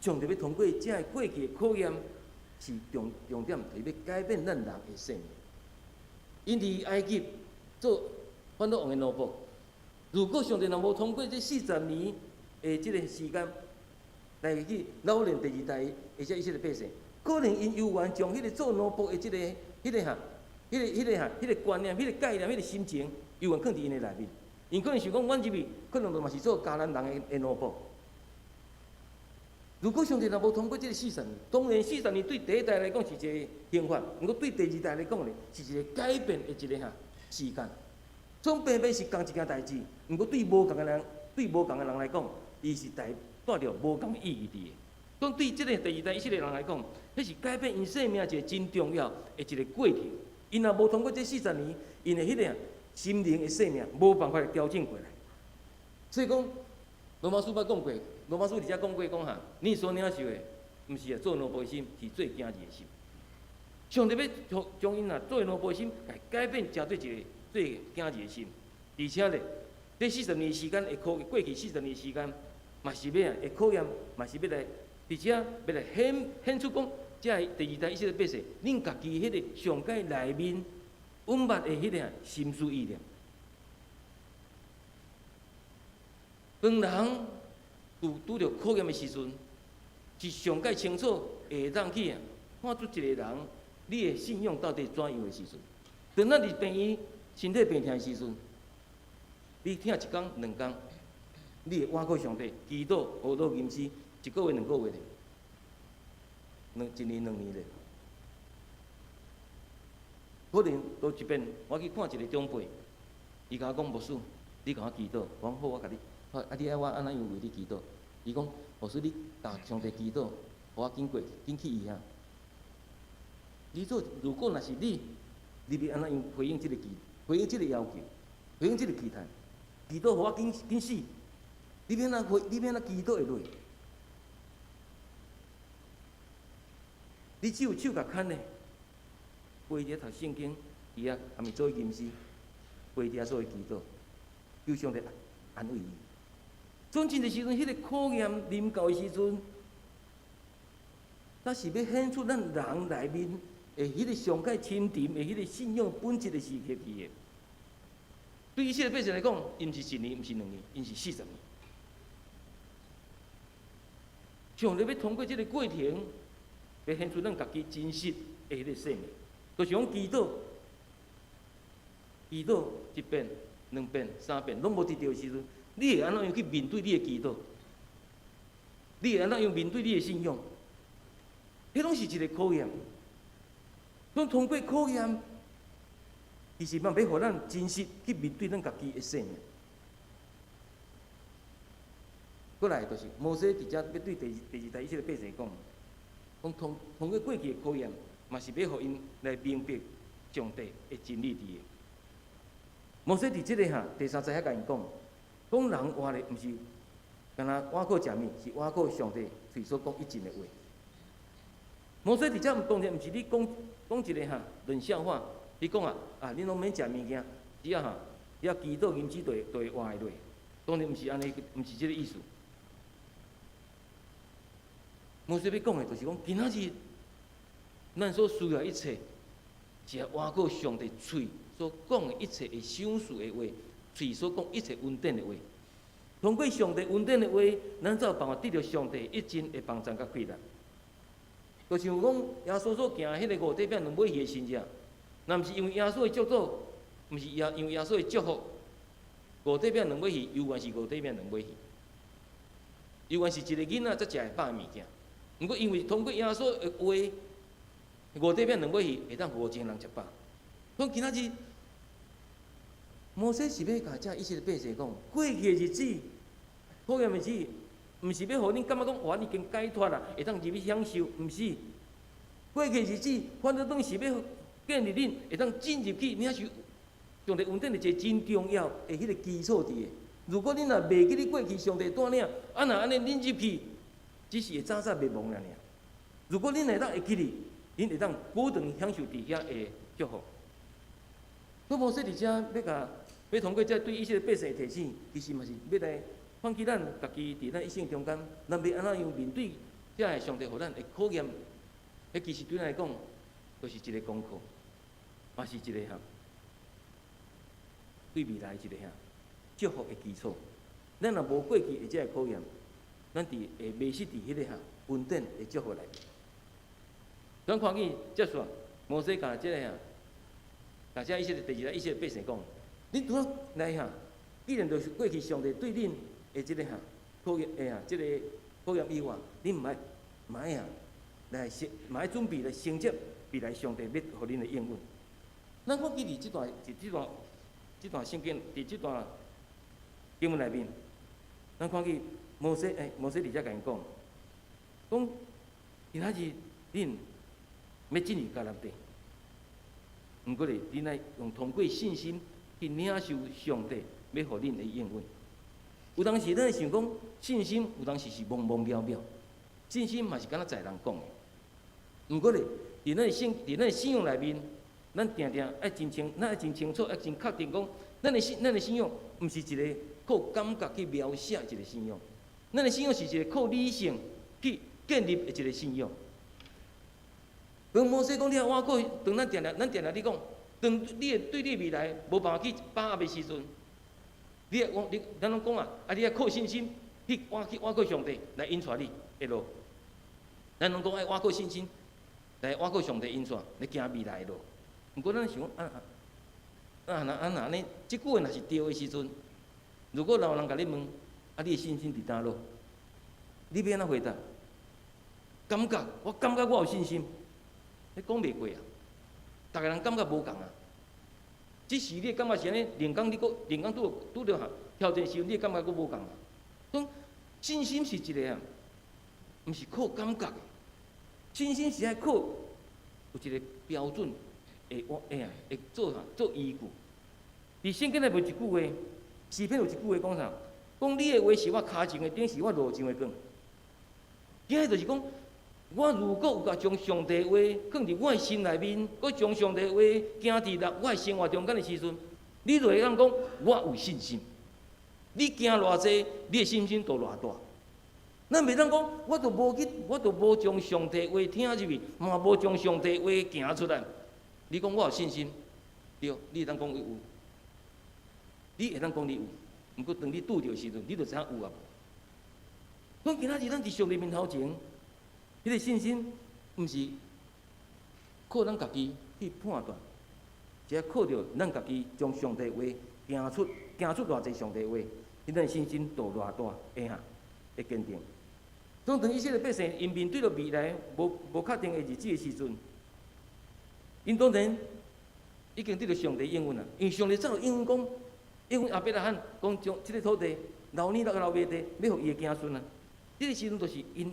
上帝欲通過遮个過去的考驗，是重重點，就是欲改變咱人的生命。𪜶佇埃及做法老王的奴僕，如果上帝若無通過這四十年的這個時間來去老練第二代的這以色列百姓，可能𪜶猶原將彼個做奴僕的這個、彼個哈、彼個、彼個哈、彼個觀念、彼個概念、彼個心情，猶原囥佇𪜶的內面。𪜶可能想講，阮入去可能嘛是做迦南人的奴僕。如果上帝若無通過這个四十年，當然四十年對第一代來講是一个刑罰，毋過對第二代來講咧，是一个改變的一个啥時間。總平平是仝一件代誌，毋過對無仝的人，對無仝的人來講，伊是帶著無仝的意義佇的。講對這个第二代以色列人來講，彼是改變𪜶生命一个真重要的一个過程。𪜶若無通過這四十年，𪜶的彼个心靈的生命無辦法調整過來。所以講，羅馬書捌講過，羅馬書佇遮講過講哈，你所領受的，毋是啊做奴僕的心，是做囝兒的心。上帝欲將將𪜶啊做奴僕的心，改變成做一个做囝兒的心。而且咧，這四十年時間會考過去四十年時間，嘛是欲啊會考驗，嘛是欲來，佇遮欲來顯顯出講，這个第二代以色列百姓，恁家己彼个上蓋內面隱密的彼个心思意念。當人有拄著考驗的時陣，是上蓋清楚會當去看出一个人你的信仰到底怎樣的時陣。當咱佇病院身體病疼的時陣，你疼一工兩工，你會倚靠上帝，祈禱、祈禱、吟詩，一個月兩個月咧，一年兩年咧。可能到一遍，我去看一个長輩，伊共我講牧師，你共我祈禱，我講好，我共你。啊！你愛我按怎樣為你祈禱？伊講，牧師你共上帝祈禱，予我緊過去，緊去醫院。你做，如果若是你，你欲按怎樣回應這个祈，回應這个要求，回應這个期待？祈禱予我緊緊死，你欲按怎回？你欲按怎祈禱會落？你只有手共牽咧，跪佇讀聖經，伊啊，也毋做吟詩，跪佇遐做祈禱，求上帝安慰伊。總真濟時陣，彼个考驗臨到的時陣，那是欲顯出咱人內面的彼个上蓋深沉的彼个信仰本質的時刻去的。對以色列百姓來講，𪜶毋是一年，毋是兩年，𪜶是四十年。上帝欲通過這个過程，欲顯出咱家己真實的彼个生命，就是講祈禱，祈禱一遍、兩遍、三遍，攏無得著的時陣，你會按怎樣去面對你的祈禱？你會按怎樣面對你的信仰？彼攏是一个考驗。講通過考驗，其實嘛欲予咱真實去面對咱家己的生命。過來就是摩西佇遮欲對第二代以色列百姓講，講通過過去的考驗，嘛是欲予𪜶來明白上帝的真理佇的。摩西佇這个哈第三節遐共𪜶講，講人活咧，毋是干焦倚靠食物，是倚靠上帝喙所講一切的話。摩西佇遮當然毋是你講講一个哈論笑話，你講啊啊，恁攏免食物件，只要哈只要祈禱吟詩就會活會落，當然毋是按呢，毋是這个意思。摩西欲講的，就是講今仔日咱所需要一切，是倚靠上帝喙所講的一切會賞賜的話，喙所講一切恩典的話。通過上帝恩典的話，咱才有辦法得著上帝一真的幫助佮氣力。就像講耶穌所行彼个五塊餅兩尾魚的神跡，若毋是因為耶穌的祝禱，毋是耶因為耶穌的祝福，五塊餅兩尾魚猶原是五塊餅兩尾魚，猶原是一个囡仔才食會飽的物件。毋過因為通過耶穌的話，五塊餅兩尾魚會當5000人食飽。講今仔日，摩西是欲共遮以色列百姓講，過去的日子，考驗的日子，毋是欲予恁感覺講，哇，已經解脫啦，會當入去享受，毋是。過去的日子，反倒轉是欲建立恁會當進入去領受上帝恩典的一个真重要的彼个基礎佇的。如果恁若袂記得過去上帝帶領，啊若按呢恁入去，只是會早早滅亡爾爾。如果恁會當會記得，恁會當果斷享受佇遐的祝福。所以摩西佇遮欲共欲通過這對以色列百姓的提醒，其實嘛是欲來喚起咱家己佇咱一生中間，咱欲按怎樣面對這个上帝予咱的考驗？彼其實對咱來講，就是一个功課，嘛是一个哈對未來一个哈祝福的基礎。咱若無過去的這个考驗，咱佇會迷失佇彼个哈恩典的祝福內面。咱看見接續，摩西共這个哈，共這以色列第二代以色列百姓講：恁拄仔來哈，既然就是過去上帝對恁的這个哈考驗的哈，這个考驗以外，恁毋愛毋愛啊，來承嘛愛準備來承接未來上帝欲予恁的應允。咱看見佇這段聖經，佇這段經文內面，咱看見摩西佇遮共𪜶講，講今仔日恁欲進入迦南地，毋過咧，恁愛用通過信心去領受上帝欲予恁的應允。有當時咱會想講信心，有當時是茫茫渺渺，信心嘛是敢若在人講的。毋過咧，佇咱的信仰內面，咱定定愛真清，咱愛真清楚，愛真確定講，咱的信仰毋是一個靠感覺去描寫一個信仰，咱的信仰是一個靠理性去建立的一個信仰。當摩西講你愛倚靠，當咱定定咧講，當你會對你未來無辦法去把握的時陣，你愛講你，咱攏講啊，啊你愛靠信心去倚靠上帝來引帶你的路。咱攏講愛倚靠信心來倚靠上帝引帶來行未來的路。毋過咱想講啊啊啊若啊若按呢，這句話若是對的時陣，如果若有人共你問，啊你的信心佇佗落？你欲按怎回答？感覺，我感覺我有信心，彼講袂過啊！逐个人感覺無仝啊。只是你的感覺是按呢，連講你閣連講拄著哈挑戰時陣，你的感覺閣無仝啊。講信心是一個啊，毋是靠感覺的，信心是愛靠有一個標準，會我會啊會做啥做依據。佇聖經內面有一句話，詩篇有一句話講啥？講你的話是我跤前的燈，是我路上的光。今日就是講，我如果有共將上帝話放佇我的心內面，閣將上帝話行佇入我的生活中間的時陣，你就會當講我有信心。你行偌濟，你的信心就偌大。咱袂當講，我都無去，我都無將上帝話聽入去，嘛無將上帝話行出來。你講我有信心，對，你會當講有，你會當講你有，毋過當你拄著時陣，你就知影有抑無。講今仔日咱佇上帝面頭前，彼個信心毋是靠咱家己去判斷，是愛靠著咱家己將上帝話行出，行出偌濟上帝話，彼個信心就偌大，會哈，會堅定。當以色列百姓𪜶面對著未來無確定的日子的時陣，𪜶當然已經得著上帝應允啊，因為上帝早就應允講，應允亞伯拉罕講將這個土地流奶佮蜜的地，欲予伊的子孫啊。這個時陣就是𪜶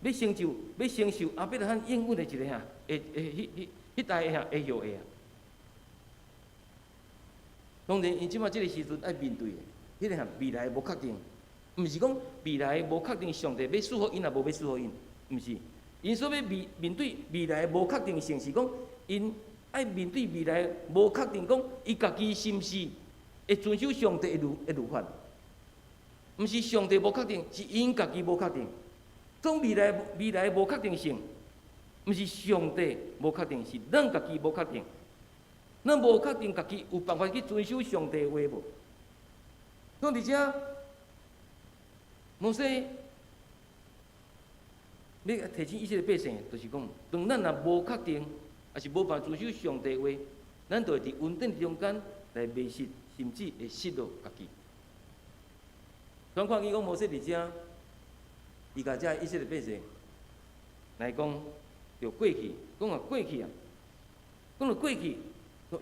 欲成就、欲承受亞伯拉罕應允的一個哈，會會彼彼彼代的哈的後裔啊。當然，𪜶這馬這個時陣愛面對的，彼個哈未來無確定，毋是講未來無確定，上帝欲賜予𪜶抑無欲賜予𪜶，毋是。𪜶所欲面面對未來無確定性，是講𪜶愛面對未來無確定，講伊家己是毋是會遵守上帝的律法？毋是上帝無確定，是𪜶家己無確定。總未來無確定性，毋是上帝無確定，是咱家己無確定。咱無確定家己有辦法去遵守上帝的話無？講佇遮，摩西欲提醒以色列百姓，就是講，當咱若無確定，抑是無辦法遵守上帝話，咱就會佇恩典中間來迷失，甚至會失落家己。咱看見講摩西佇遮，伊共遮以色列百姓來講，著過去，講啊過去啊，講著過去，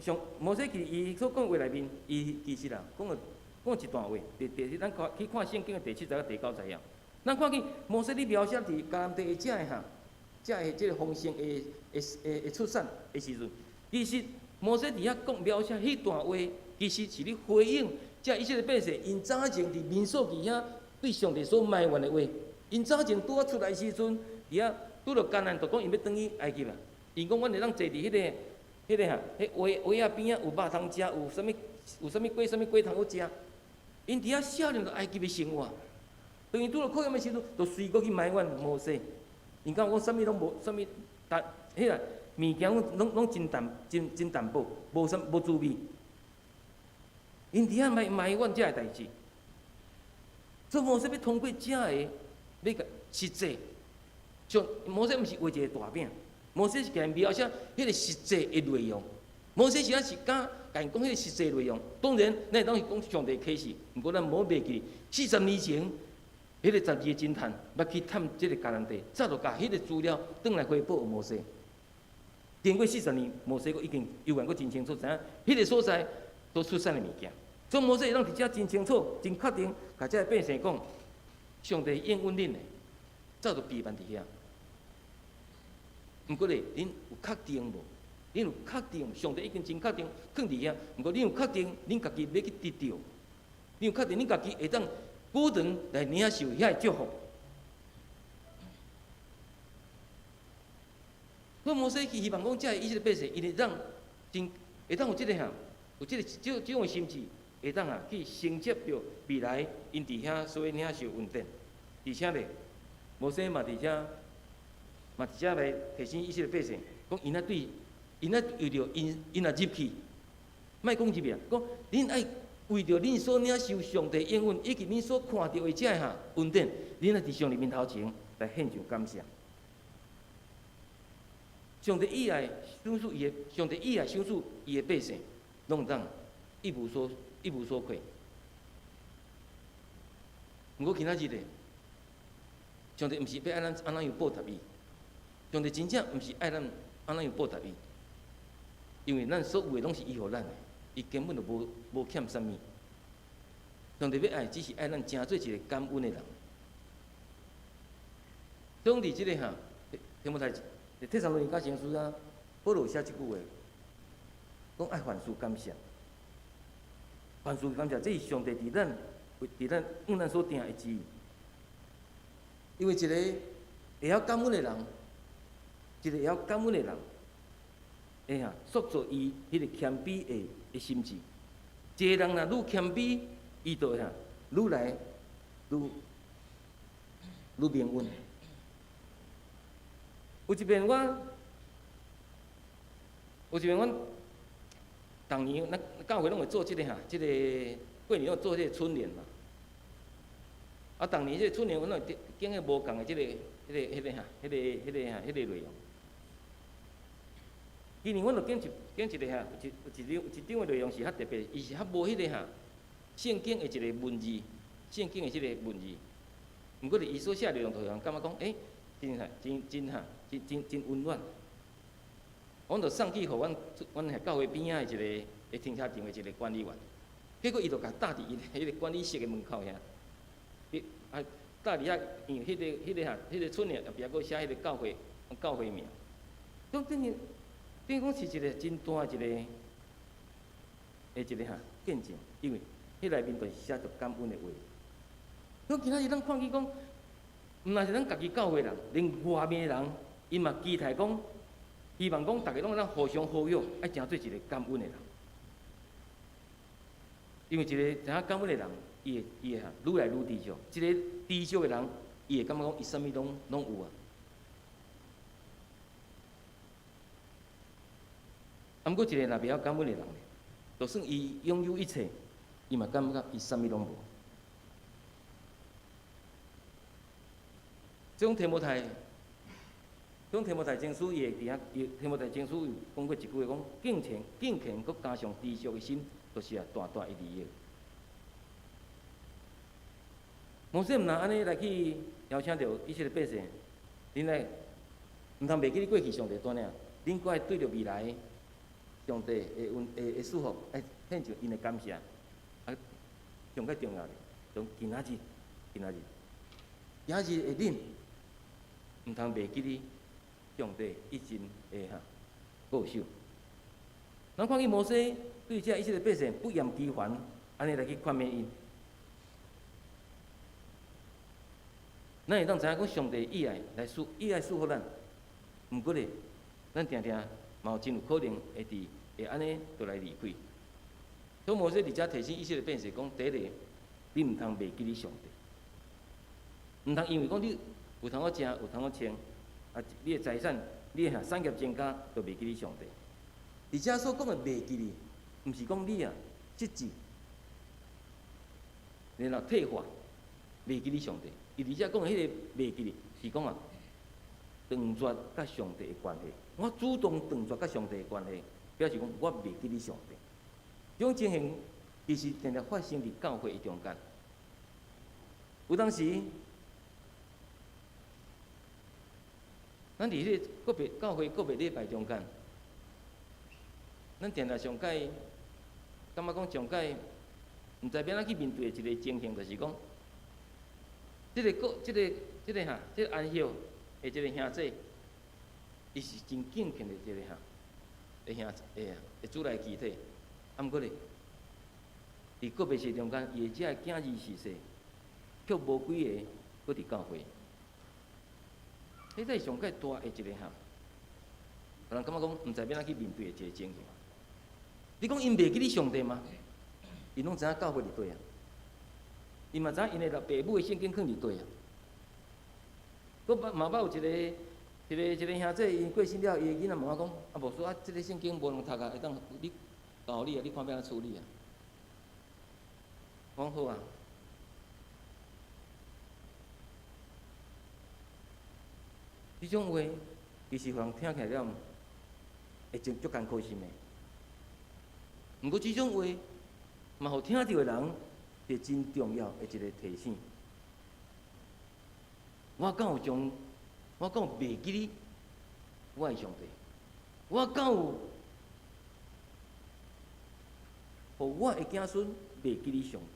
上摩西其實伊所講話內面，伊其實啊，講一段話，佇咱看去看聖經的第七節佮第九節啊。咱看見摩西咧描寫佇迦南地的遮个哈，遮个這个豐盛的出產的時陣，其實摩西佇遐講描寫彼段話，其實是咧回應遮以色列百姓，𪜶早前佇民數記遐對上帝所埋怨的話。𪜶早前拄仔出來時陣，佇遐拄著艱難，就講𪜶欲轉去埃及啊。𪜶講阮會當坐佇彼個哈，彼蚵蚵仔邊仔有肉通食，有啥物雞啥物雞通好食。𪜶佇遐想念著埃及的生活。當𪜶拄著考驗的時陣，就隨閣去埋怨摩西。𪜶講講啥物攏無，啥物，但彼個物件攏真淡，真真淡薄，無啥無滋味。𪜶佇遐埋怨這个代誌。所以摩西欲通過遮个，欲共實際，像摩西毋是畫一個大餅，摩西是共描寫彼個實際的內容。摩西是抑是敢共𪜶講彼個實際內容。當然，咱會當是講上帝啟示，毋過咱毋好袂記，40年前，彼個12個偵探欲去探這個迦南地，早就共彼個資料轉來回報摩西。經過40年，摩西閣已經猶原閣真清楚，知影彼個所在所出產的物件。所以摩西會當佇遮真清楚、真確定，共這个百姓講，上帝應允恁的，早就備辦佇遐。毋過咧，恁有確定無？恁有確定？上帝已經真確定囥佇遐。毋過恁有確定，恁家己欲去得著？恁有確定恁家己會當果斷來領受遐个祝福？所以摩西希望講，這个以色列百姓，伊會當真會當有這个啥，有這个這這種的心志，會當啊去承接著未來𪜶佇遐所領受恩典。而且咧，摩西嘛佇遮嘛佇遮來提醒以色列百姓，講𪜶愛對，𪜶愛為著𪜶𪜶若入去，莫講入去啊，講恁愛為著恁所領受上帝應允，以及恁所看著的這个哈恩典，恁愛佇上帝面頭前來獻上感謝。上帝意愛賞賜伊的，上帝意愛賞賜伊的百姓，攏會當一無所虧。毋過今仔日咧，上帝毋是欲愛咱按怎樣報答伊，上帝真正毋是愛咱按怎樣報答伊，因為咱所有的攏是伊予咱的，伊根本就無欠啥物。上帝欲愛，只是愛咱成做一個感恩的人。當佇這个哈，提摩太。佇帖撒羅尼迦前書啊，保羅寫這句話，講愛凡事感謝，凡事感謝，這是上帝佇咱佇咱向咱所定的旨意。因為一個會曉感恩的人，一個會曉感恩的人，會哈塑造伊彼個謙卑的心志。一個人若愈謙卑，伊就會哈愈來愈愈平穩。有一遍我，有一遍阮，逐年咱教會攏會做這个哈，這个過年攏做這个春聯嘛。啊，逐年這个春聯，阮攏會揀彼無仝的這个、彼个、彼个哈、彼个、彼个哈、彼个內容。今年阮就揀一揀一个哈，有一有一張有一張的內容是較特別，伊是較無彼个哈，聖經的一个文字，聖經的這个文字。毋過咧，伊所寫內容就予人感覺講，欸，真哈，真真哈。真真真溫暖，阮就送去予阮阮遐教會邊仔的一個的停車場的一個管理員，結果伊就共貼佇伊彼个管理室的門口遐，彼啊貼佇遐，因為彼个彼个哈，彼个春聯後壁閣寫彼個教會教會名，講等於等於講是一個真大的一個的一個哈見證，因為彼內面就是寫著感恩的話。講今仔日咱看見講，毋但是咱家己教會人，連外面的人。伊嘛期待講，希望講，逐家攏會當互相呼籲，愛成做一個感恩的人。因為一個知影感恩的人，伊會伊會哈愈來愈知足。一個知足的人，伊會感覺講，伊啥物攏攏有啊。啊，毋過一個若袂曉感恩的人，就算伊擁有一切，伊嘛感覺伊啥物攏無。這種提摩太。講提摩太前書，伊會佇遐，伊提摩太前書有講過一句話，講敬虔、敬虔，閣加上知足的心，就是啊大大的利益。摩西毋但按呢來去邀請著以色列百姓，恁來毋通袂記得過去上帝帶領，恁閣愛對著未來上帝的恩的的祝福，愛獻上𪜶的感謝。啊，上較重要的，從今仔日，今仔日，今仔日的恁，毋通袂記得。上帝一真的哈保守。咱看見摩西對這以色列百姓不厭其煩，按呢來去勸勉𪜶。咱會當知影講上帝意愛來賜意愛賜予咱，毋過咧，咱定定嘛有真有可能會佇會按呢就來離開。所以摩西佇遮提醒以色列百姓講：第一个，你毋通袂記得上帝，毋通因為講你有通好食，有通好穿。啊！你的財產，你的產業增加，就袂記得上帝。佇遮所講的袂記得，毋是講你啊失志，然後退化，袂記得上帝。伊佇遮講的彼个袂記得，是講啊斷絕佮上帝的關係。我主動斷絕佮上帝的關係，表示講我袂記得上帝。這種情形其實定定發生佇教會的中間。有當時。咱佇彼個個別教會個別禮拜中間，咱定定上蓋感覺講上蓋，毋知欲按怎去面對的一個情形，就是講，這個個、這個、這個哈，這個安息的這個兄姊，伊是真敬虔的一個哈，的兄的的主內肢體，啊，毋過咧，佇個別時中間，伊的這个囝兒是說，卻無幾个閣佇教會。彼才是上蓋大的一個哈，予人感覺講毋知欲按怎去面對的一個情形。你講𪜶袂記得上帝嗎？𪜶攏知影教會佇佗啊，𪜶嘛知影𪜶的老爸母的聖經囥佇佗啊。閣捌嘛捌有一個一個一個兄姊，𪜶過身了，伊的囡仔問我講：啊，牧師啊，這個聖經無通讀啊，會當你交予你啊，你看欲按怎處理啊？我講好啊。這種話其實予人聽起來了會真足艱苦心的。毋過這種話嘛，予聽著的人是真重要的一個提醒。我敢有將，我敢有袂記得我的上帝？我敢有予我的子孫袂記得上帝？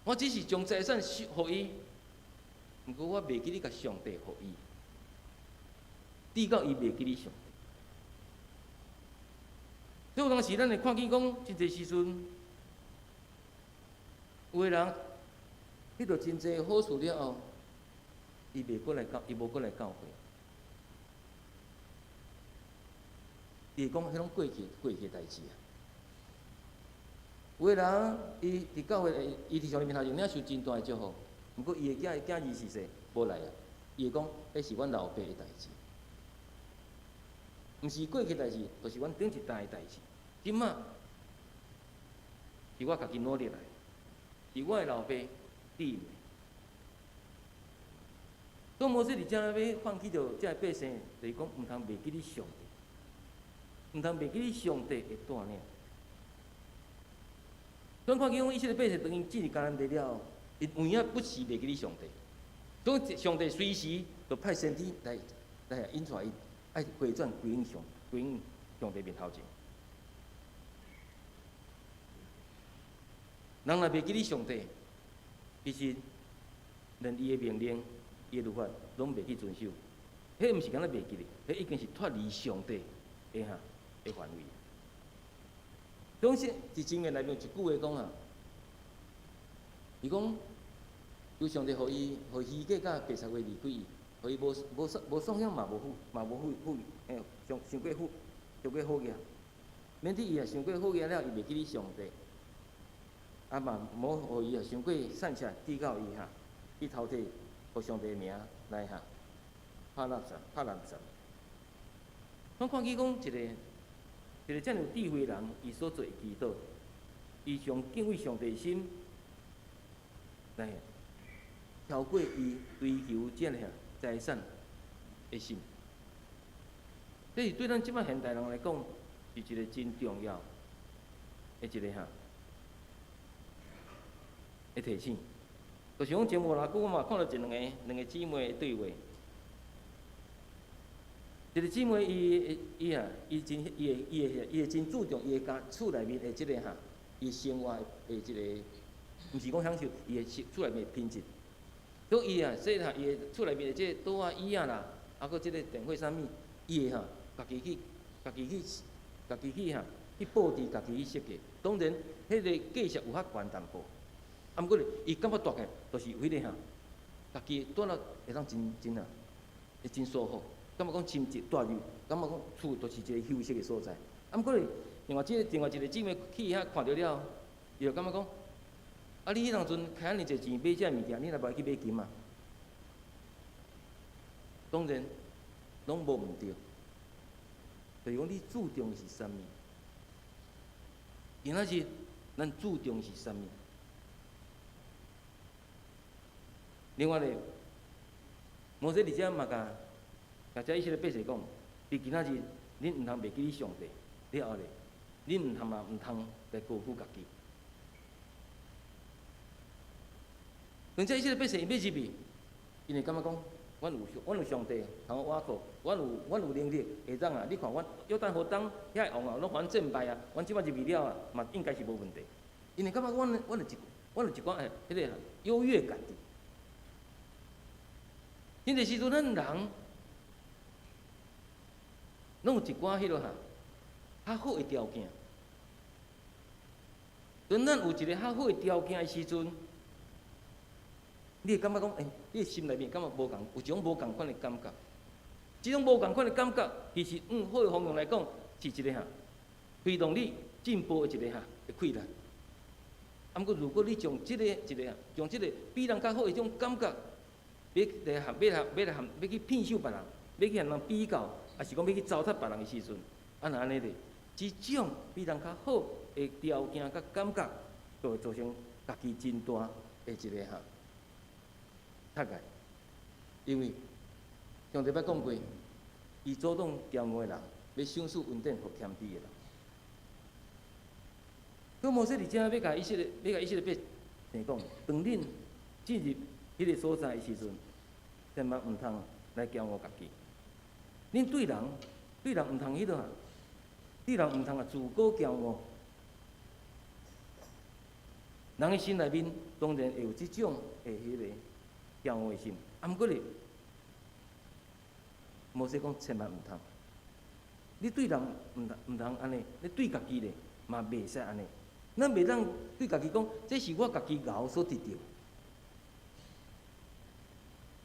我只是將財產予伊，毋過我袂記得共上帝予伊，直到伊袂記得上帝。所以有當時咱會看見講，真濟時陣，有的人得著真濟好處了後，伊袂閣來教，伊無閣來教會。伊會講，彼攏過去過去的代誌啊。有的人，伊佇教會，伊佇上帝面頭前領受真大的祝福，毋過伊的囝囝兒是說無來啊。伊會講，彼是阮老爸的代誌，毋是過去代誌，就是阮頂一代的代誌。這馬是我家己努力來，是我的老爸賜的。所以摩西佇遮欲放棄著這个百姓，就是講毋通袂記得上帝，毋通袂記得上帝的帶領。咱看見講以色列百姓當𪜶進入迦南地了後，𪜶有影不時袂記得上帝，所以上帝隨時就派先知來來引帶𪜶愛回轉歸向上歸向上帝面頭前。人若袂記得上帝，其實連伊的命令、伊的律法攏袂去遵守。彼毋是干焦袂記得，彼已經是脫離上帝的哈的範圍。總是佇箴言內面有一句話講啊，伊講求上帝予伊，予虛假佮白賊話離開伊，予伊無無無創想嘛無富嘛無富富裕，欸，傷傷過富傷過好額，免得伊若傷過好額了，伊袂記得上帝，啊嘛無予伊若傷過散赤，至到伊哈去偷提予上帝名來哈拍垃圾拍垃圾。我看見講一個。一個遮爾有智慧的人，伊所做的祈禱，伊將敬畏上帝的心來超過伊追求這个財產的心。這是對咱這擺現代人來講，是一個真重要的一個哈的提醒。就是講前無偌久，我嘛看著一兩个兩个姊妹的對話。一個姊妹，伊伊啊，伊真伊會伊會伊會真注重伊的家厝內面的這個哈，伊生活的這個，毋是講享受，伊的厝內面的品質。所以伊啊，細漢伊的厝內面的這個桌仔椅仔啦，啊，閣這個電火啥物，伊會哈，家己去，家己去，家己去哈，去布置，家己去設計。當然，彼個價值有較懸淡薄，啊，毋過咧，伊感覺蹛起來就是有彼個哈，家己蹛了會當真真啊，會真舒服。感覺講親切蹛入，感覺講厝就是一個休息的所在。啊，毋過咧，另外這個另外一個姊妹去遐看著了，伊就感覺講：啊，你彼當陣開遮爾濟錢買這个物件，你若無愛去買金啊？當然，攏無毋對。就是講你注重的是啥物？今仔日咱注重的是啥物？另外咧，摩西佇遮嘛共。共遮以色列百姓講，佇今仔日，恁毋通袂記得上帝，了後咧，恁毋通嘛毋通來高舉家己。當這以色列百姓伊欲入去，𪜶會感覺講，阮有上帝通我倚靠，阮有能力會當啊！你看阮約旦河東遐個王啊，攏予阮戰敗啊，阮這擺入去了啊，嘛應該是無問題。𪜶會感覺阮有一寡彼個優越感。真濟時陣，咱人攏有一寡彼落哈較好的條件。當咱有一个較好的條件的時陣，你會感覺講，欸，你的心內面感覺無仝，有一種無仝款的感覺。這種無仝款的感覺，其實往好的方向來講，是一个哈推動你進步的一个哈的氣力。啊，毋過如果你將這個一个將這個比人較好的這種感覺，欲去騙受別人，欲去予人比較，抑是講欲去糟蹋別人的時陣，啊，若按呢咧，這種比人較好的條件佮感覺，就會造成家己真大的一个哈窒礙。因為上帝捌講過，伊阻擋驕傲的人，欲賞賜恩典予謙卑的人。閣摩西佇遮欲共以色列百姓講，當恁進入彼个所在的時陣，千萬毋通來驕傲家己。恁對人毋通彼落啊，對人毋通啊自高驕傲。人的心內面當然會有這種的彼個驕傲的心，啊，毋過咧，摩西講千萬毋通。你對人毋通按呢，你對家己咧嘛袂使按呢。咱袂當對家己講，這是我家己𠢕所得著。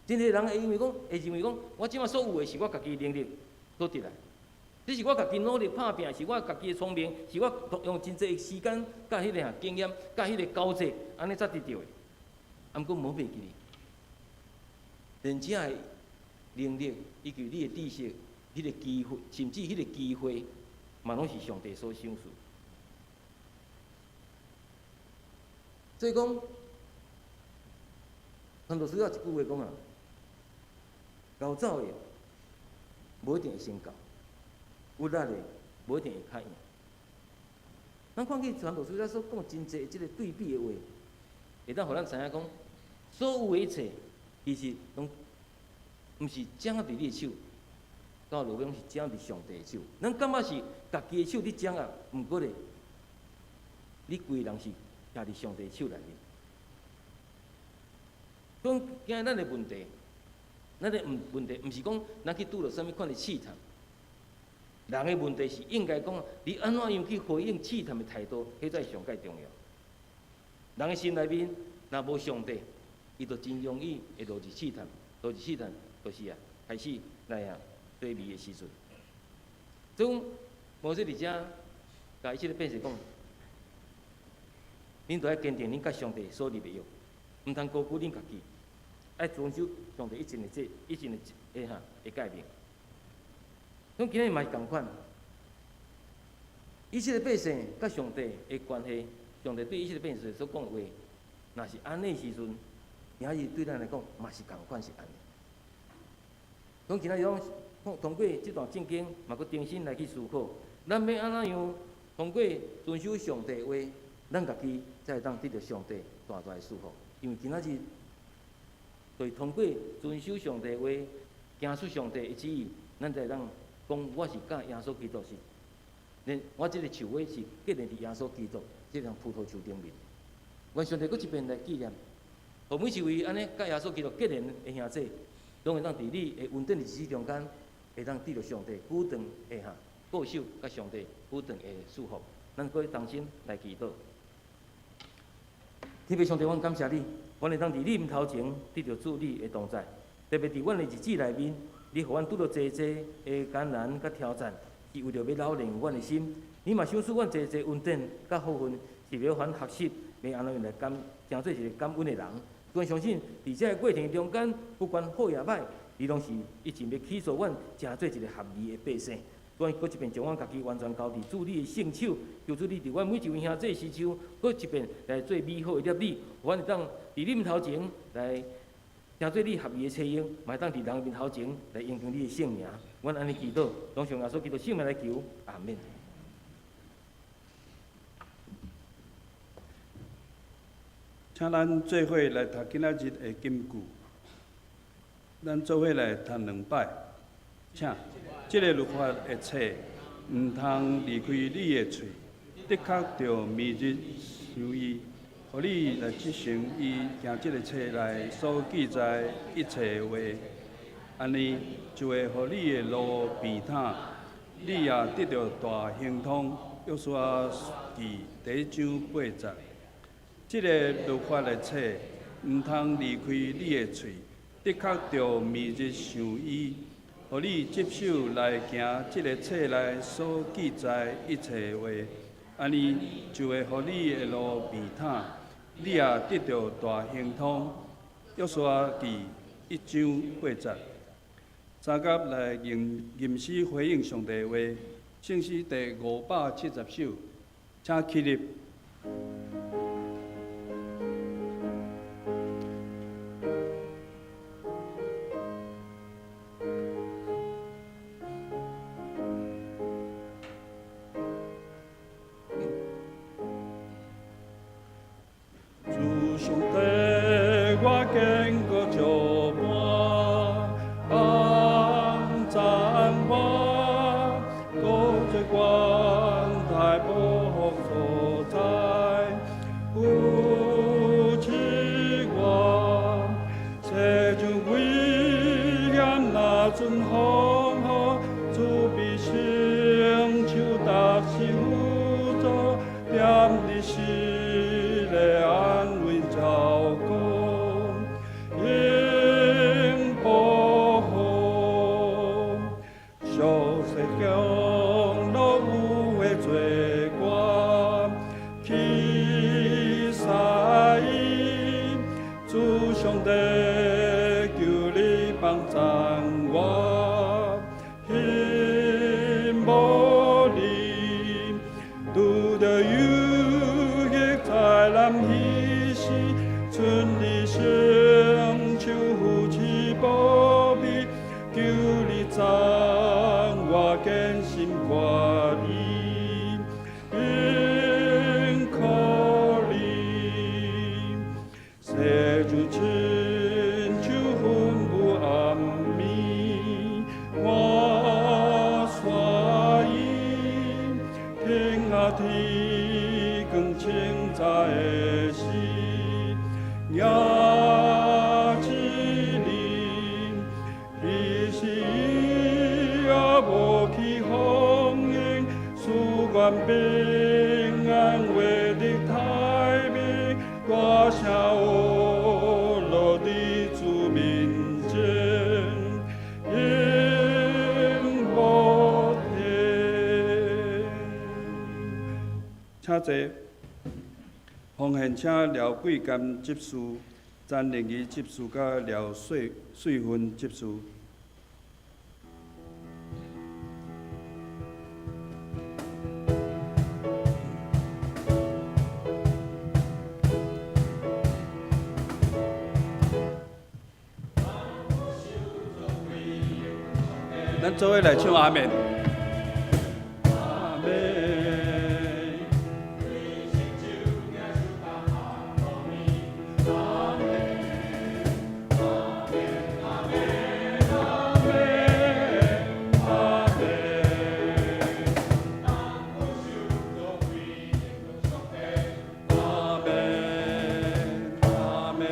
真濟人會認為講，我這擺所有的是我家己能力所得來，這是我家己努力拍拚，是我家己的聰明，是我用真濟時間、佮彼个經驗、佮彼個交際，按呢才得著的。啊，毋過無袂記哩，連這的能力以及你的知識、彼个機會，甚至彼個機會，嘛攏是上帝所賞賜。所以講，傳道書有一句話講啊，𠢕走的無一定會先到，有力的無一定會較贏。咱看見傳道書所講真濟這个對比的話，會當予咱知影講，所有的一切其實攏毋是掌握佇你的手，到落尾攏是掌握佇上帝的手。咱感覺是家己的手佇掌握，毋過咧，你規人是徛佇上帝手內面。講今日咱的問題，咱的毋問題，毋是講咱去拄著啥物款的試探。人的問題是應該講，你按怎樣去回應試探的態度，彼才是上蓋重要。人的心內面若無上帝，伊就真容易會落入試探，落入試探就是啊，開始來啊低迷的時陣。所以摩西佇遮，共以色列百姓講，恁著愛堅定恁佮上帝所立的約，毋通高估恁家己，愛遵守上帝以前的哈的誡命。阮今日嘛是仝款，以色列百姓佮上帝的關係，上帝對以色列百姓所講的話，若是按呢時陣，今日對咱來講嘛是仝款是按呢。阮今日講通過這段聖經，嘛閣重新來去思考，咱欲按怎樣通過遵守上帝的話，咱家己才會當得著上帝大大的祝福。因為今仔日，就是通過遵守上帝的話，行出上帝的旨意，咱才會當講我是佮耶穌基督是，我這个樹尾是建立佇耶穌基督這棵葡萄樹頂面。願上帝閣一遍來紀念，予每一位按呢佮耶穌基督結連的兄弟，攏會當佇你的穩定的日子中間，會當得著上帝久長的哈保守，佮上帝久長的祝福。咱閣同心來祈禱。天父上帝，阮感謝你，阮會當佇你面頭前得著主你的同在，特別佇阮的日子內面，你予阮拄著濟濟的艱難佮挑戰，是為著欲老練阮的心。你嘛賞賜阮濟濟恩典佮福分，是欲予阮學習欲按怎樣來感，成做一個感恩的人。阮相信，佇這个過程中間，不管好抑歹，你攏是一定欲起訴阮，成做一個合宜的百姓。阮閣一遍將阮家己完全交佇主你的聖手，求主你佇阮每一位兄弟身上，閣一遍來做美好的立意，予阮會當佇你面頭前來成做你合宜的冊用，嘛會當佇人面頭前來榮耀你的聖名。阮按呢祈禱，攏奉耶穌基督聖名來求，阿門。
請請咱做伙來讀今仔日的金句。咱做伙來讀兩擺，請。這个律法的冊毋通離開你的喙，的確著暝日想伊，予你來執行伊行這个冊內所記載一切話，按呢就會予你的路平坦，你也得著大亨通。約書亞記第一章八節。這个律法的冊毋通離開你的喙，的確著暝日想伊，予你執守來行這个冊內所記載一切話，按呢就會予你的路平坦，你也得著大亨通。約書亞記一章八節。三甲來吟吟詩回應上帝話，聖詩第570首，請起立。主上帝，我堅固石磐，幫贊我，閣做阮大寶所在，扶持我，世上危險若陣風雨，主必伸手踏實輔助，踮佇時的安穩照顧，永保護。俗世享樂有的做官，去使伊，主上帝求你幫贊我，興無你，拄著有益災難彼時，剩你伸手扶持保庇，求你贊我堅心決意，永靠你。世上親像雲霧暗暝，我煞伊，天啊天光清早的時，迎接你，彼時伊也無去風雲，誓願平安活佇太平，大聲呵咾佇主面前，永無停。請坐。奉獻請廖桂甘執事、詹玲儀執事佮廖穗穗芬執事。咱做伙來唱阿們。阿們。阿們，阿們，阿們。阿們，阿們。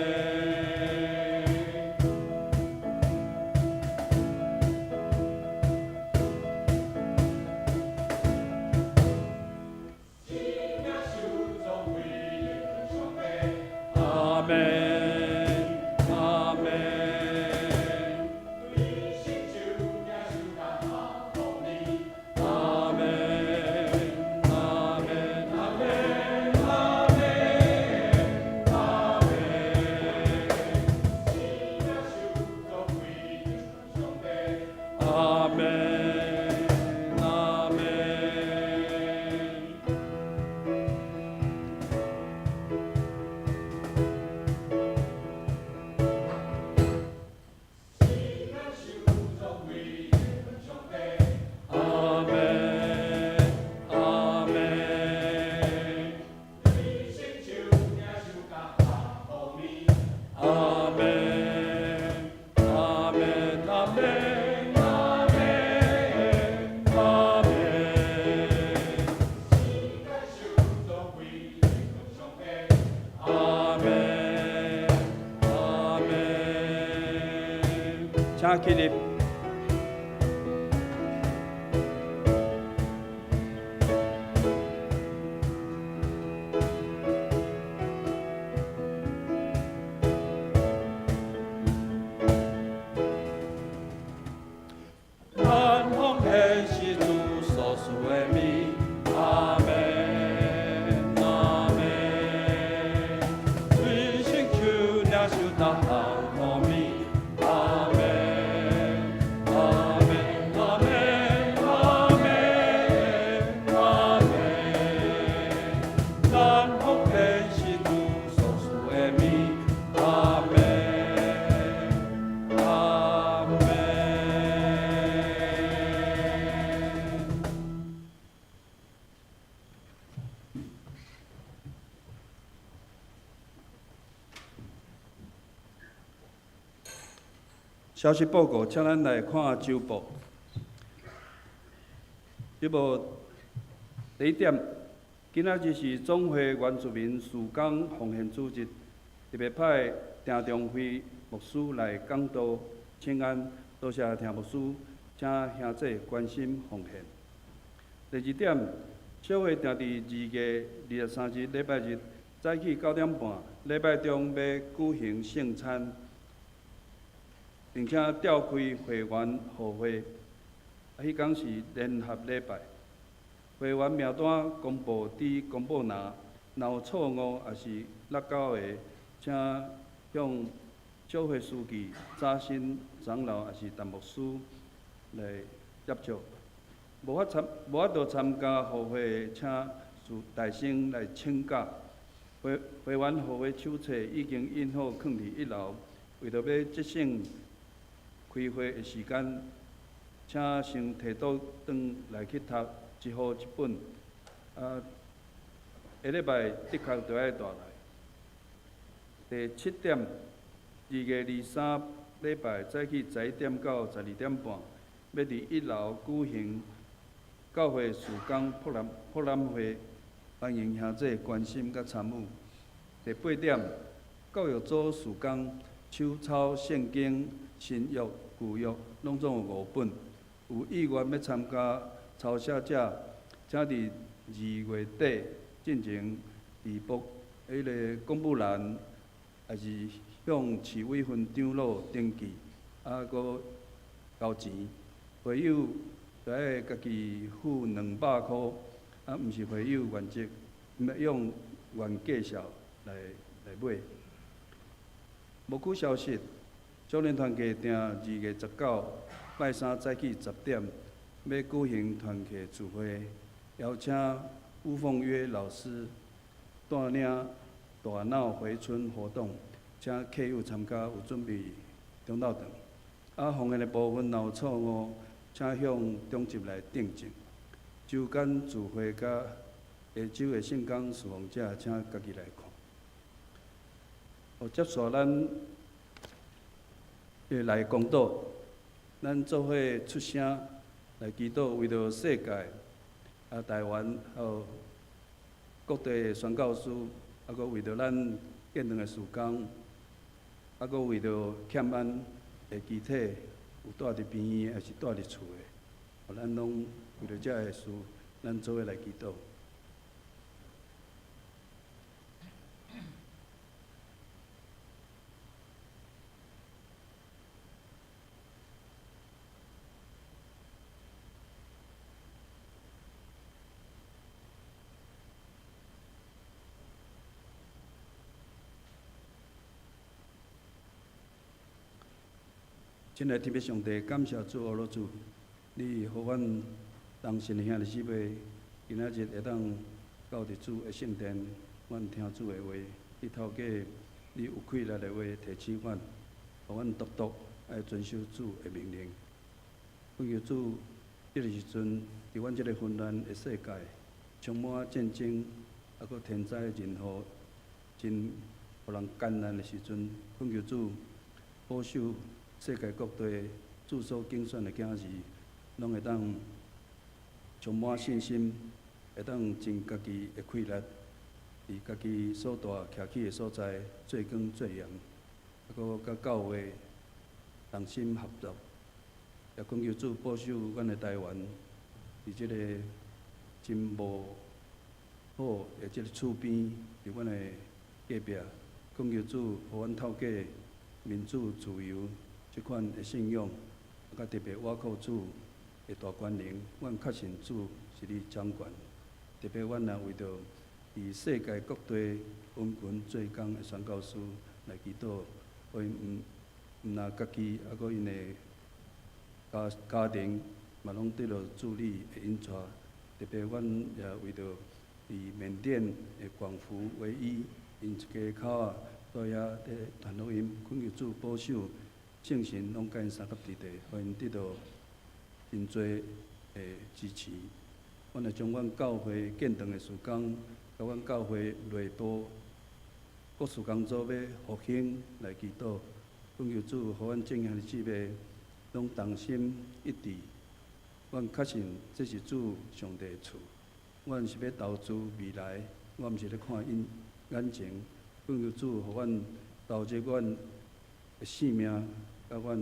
請起立。咱奉献是主所赐的物，阿們，阿們。隨身手領受逐項好物，阿們，阿們，阿們，阿們，阿們。咱奉獻是主所賜的物，阿們，阿們。消息報告，請咱來看週報。週報第一點，今仔日是總會原住民事工奉獻主日，特別派鄭仲輝牧師來講道請安，多謝鄭牧師，請兄弟關心奉獻。第二點，小會定佇2月23日禮拜日早起9點半，禮拜中欲舉行聖餐，並且召開會員予會，彼工是聯合禮拜。會員名單公布佇公布欄，若有錯誤抑是落勾的，請向小會書記、查新長老抑是陳牧師來接觸。無法度參加予會的，請事代先來請假。會員予會手冊已經印好，囥佇一樓，為著欲節省開會的時間，請先提倒轉來去讀一戶一本。下禮拜的確著愛帶來。第七點，2月23禮拜早起11點到12點半，欲佇一樓舉行教會事工博覽會，歡迎兄弟關心佮參與。第八點，教育組事工手抄聖經新約、舊約，攏總有五本。有意願欲參加抄寫者，請佇2月底進前佇報彼个公布欄，抑是向市委分長老登記，閣交錢。會友著愛家己付200箍，毋是會友原則，毋用原價數來買。牧區消息，少年團契定2月19拜三早起10點，欲舉行團契聚會，邀請吳鳳約老師帶領大腦回春活動，請客友參加，有準備中晝頓。奉獻的部分若有錯誤，請向長執來訂正。週間聚會佮下晝的聖工侍奉者，請家己來看。接續咱來公禱，咱做伙出聲來祈禱，為著世界、台灣，還有各地的宣教師，閣為著咱建堂的事工，閣為著欠咱的肢體有蹛佇病院，抑是蹛佇厝的，咱攏為著這个事，咱做伙來祈禱。親愛的天父上帝，感謝主，阿爸主，你予阮同心的兄弟姊妹，今仔日會當到佇主的聖殿，阮聽主的話，你透過你有氣力的話提醒阮，予阮獨獨愛遵守主的命令。懇求主，這个時陣，佇阮這个紛亂的世界，充滿戰爭，閣天災人禍，真予人艱難的時陣，懇求主保守世界各地主所揀選的囝兒，攏會當充滿信心，會當盡家己的氣力，佇家己所蹛徛起的所在做光做鹽，閣佮教會同心合作，也懇求主保守阮的台灣，佇這個真無好的這个厝邊，佇阮的隔壁，懇求主予阮透過民主自由這款的信仰，佮特別倚靠主的大權能，阮確信主是你掌權。特別阮也為著佇世界各地殷勤做工的宣教師來祈禱，予𪜶毋若家己，猶閣𪜶的家庭嘛攏得著主你的引帶。特別阮也為著佇緬甸的廣福唯一，𪜶一家口仔佇遐咧傳福音，懇求主保守聖神攏佮𪜶相佮佇地，予𪜶得著真濟的支持。阮會將阮教會建堂的事工，佮阮教會內部各事工組欲復興來祈禱，懇求主予阮眾兄弟姊妹攏同心一致。阮確信這是主上帝的厝，阮是欲投資未來，我毋是咧看𪜶眼前。懇求主予阮投入阮的性命，佮阮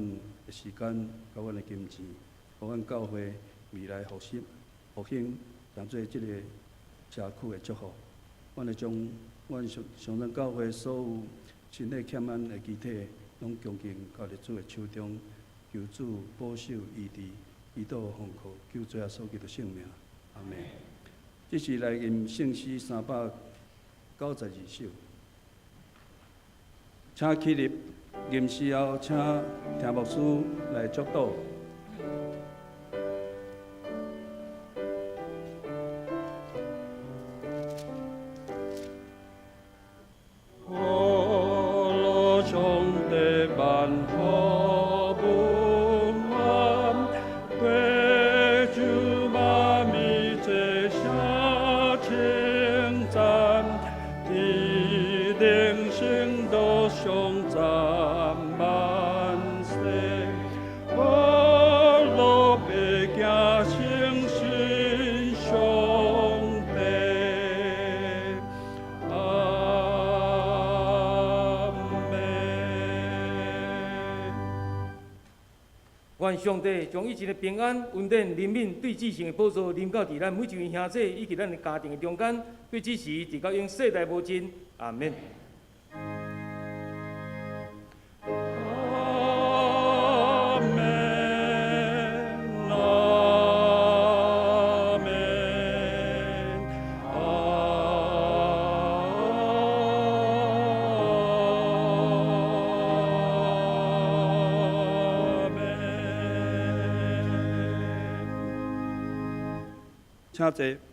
的時間，佮阮的金錢，予阮教會未來復興，當做這个社區的祝福。阮會將阮上山教會所有身體欠安的肢體，攏恭敬交佇主的手中，求主保守醫治，祈禱奉靠救主耶穌基督聖名，阿們。這是來吟聖詩392首，請起立，吟詩後，請聽牧師來祝禱。
願上帝將伊一个平安、恩典、憐憫對至聖的寶座臨到佇咱每一位兄弟以及咱的家庭的中間，對這時直到永世代無盡。阿們。
阿們，阿們，阿們。
請坐。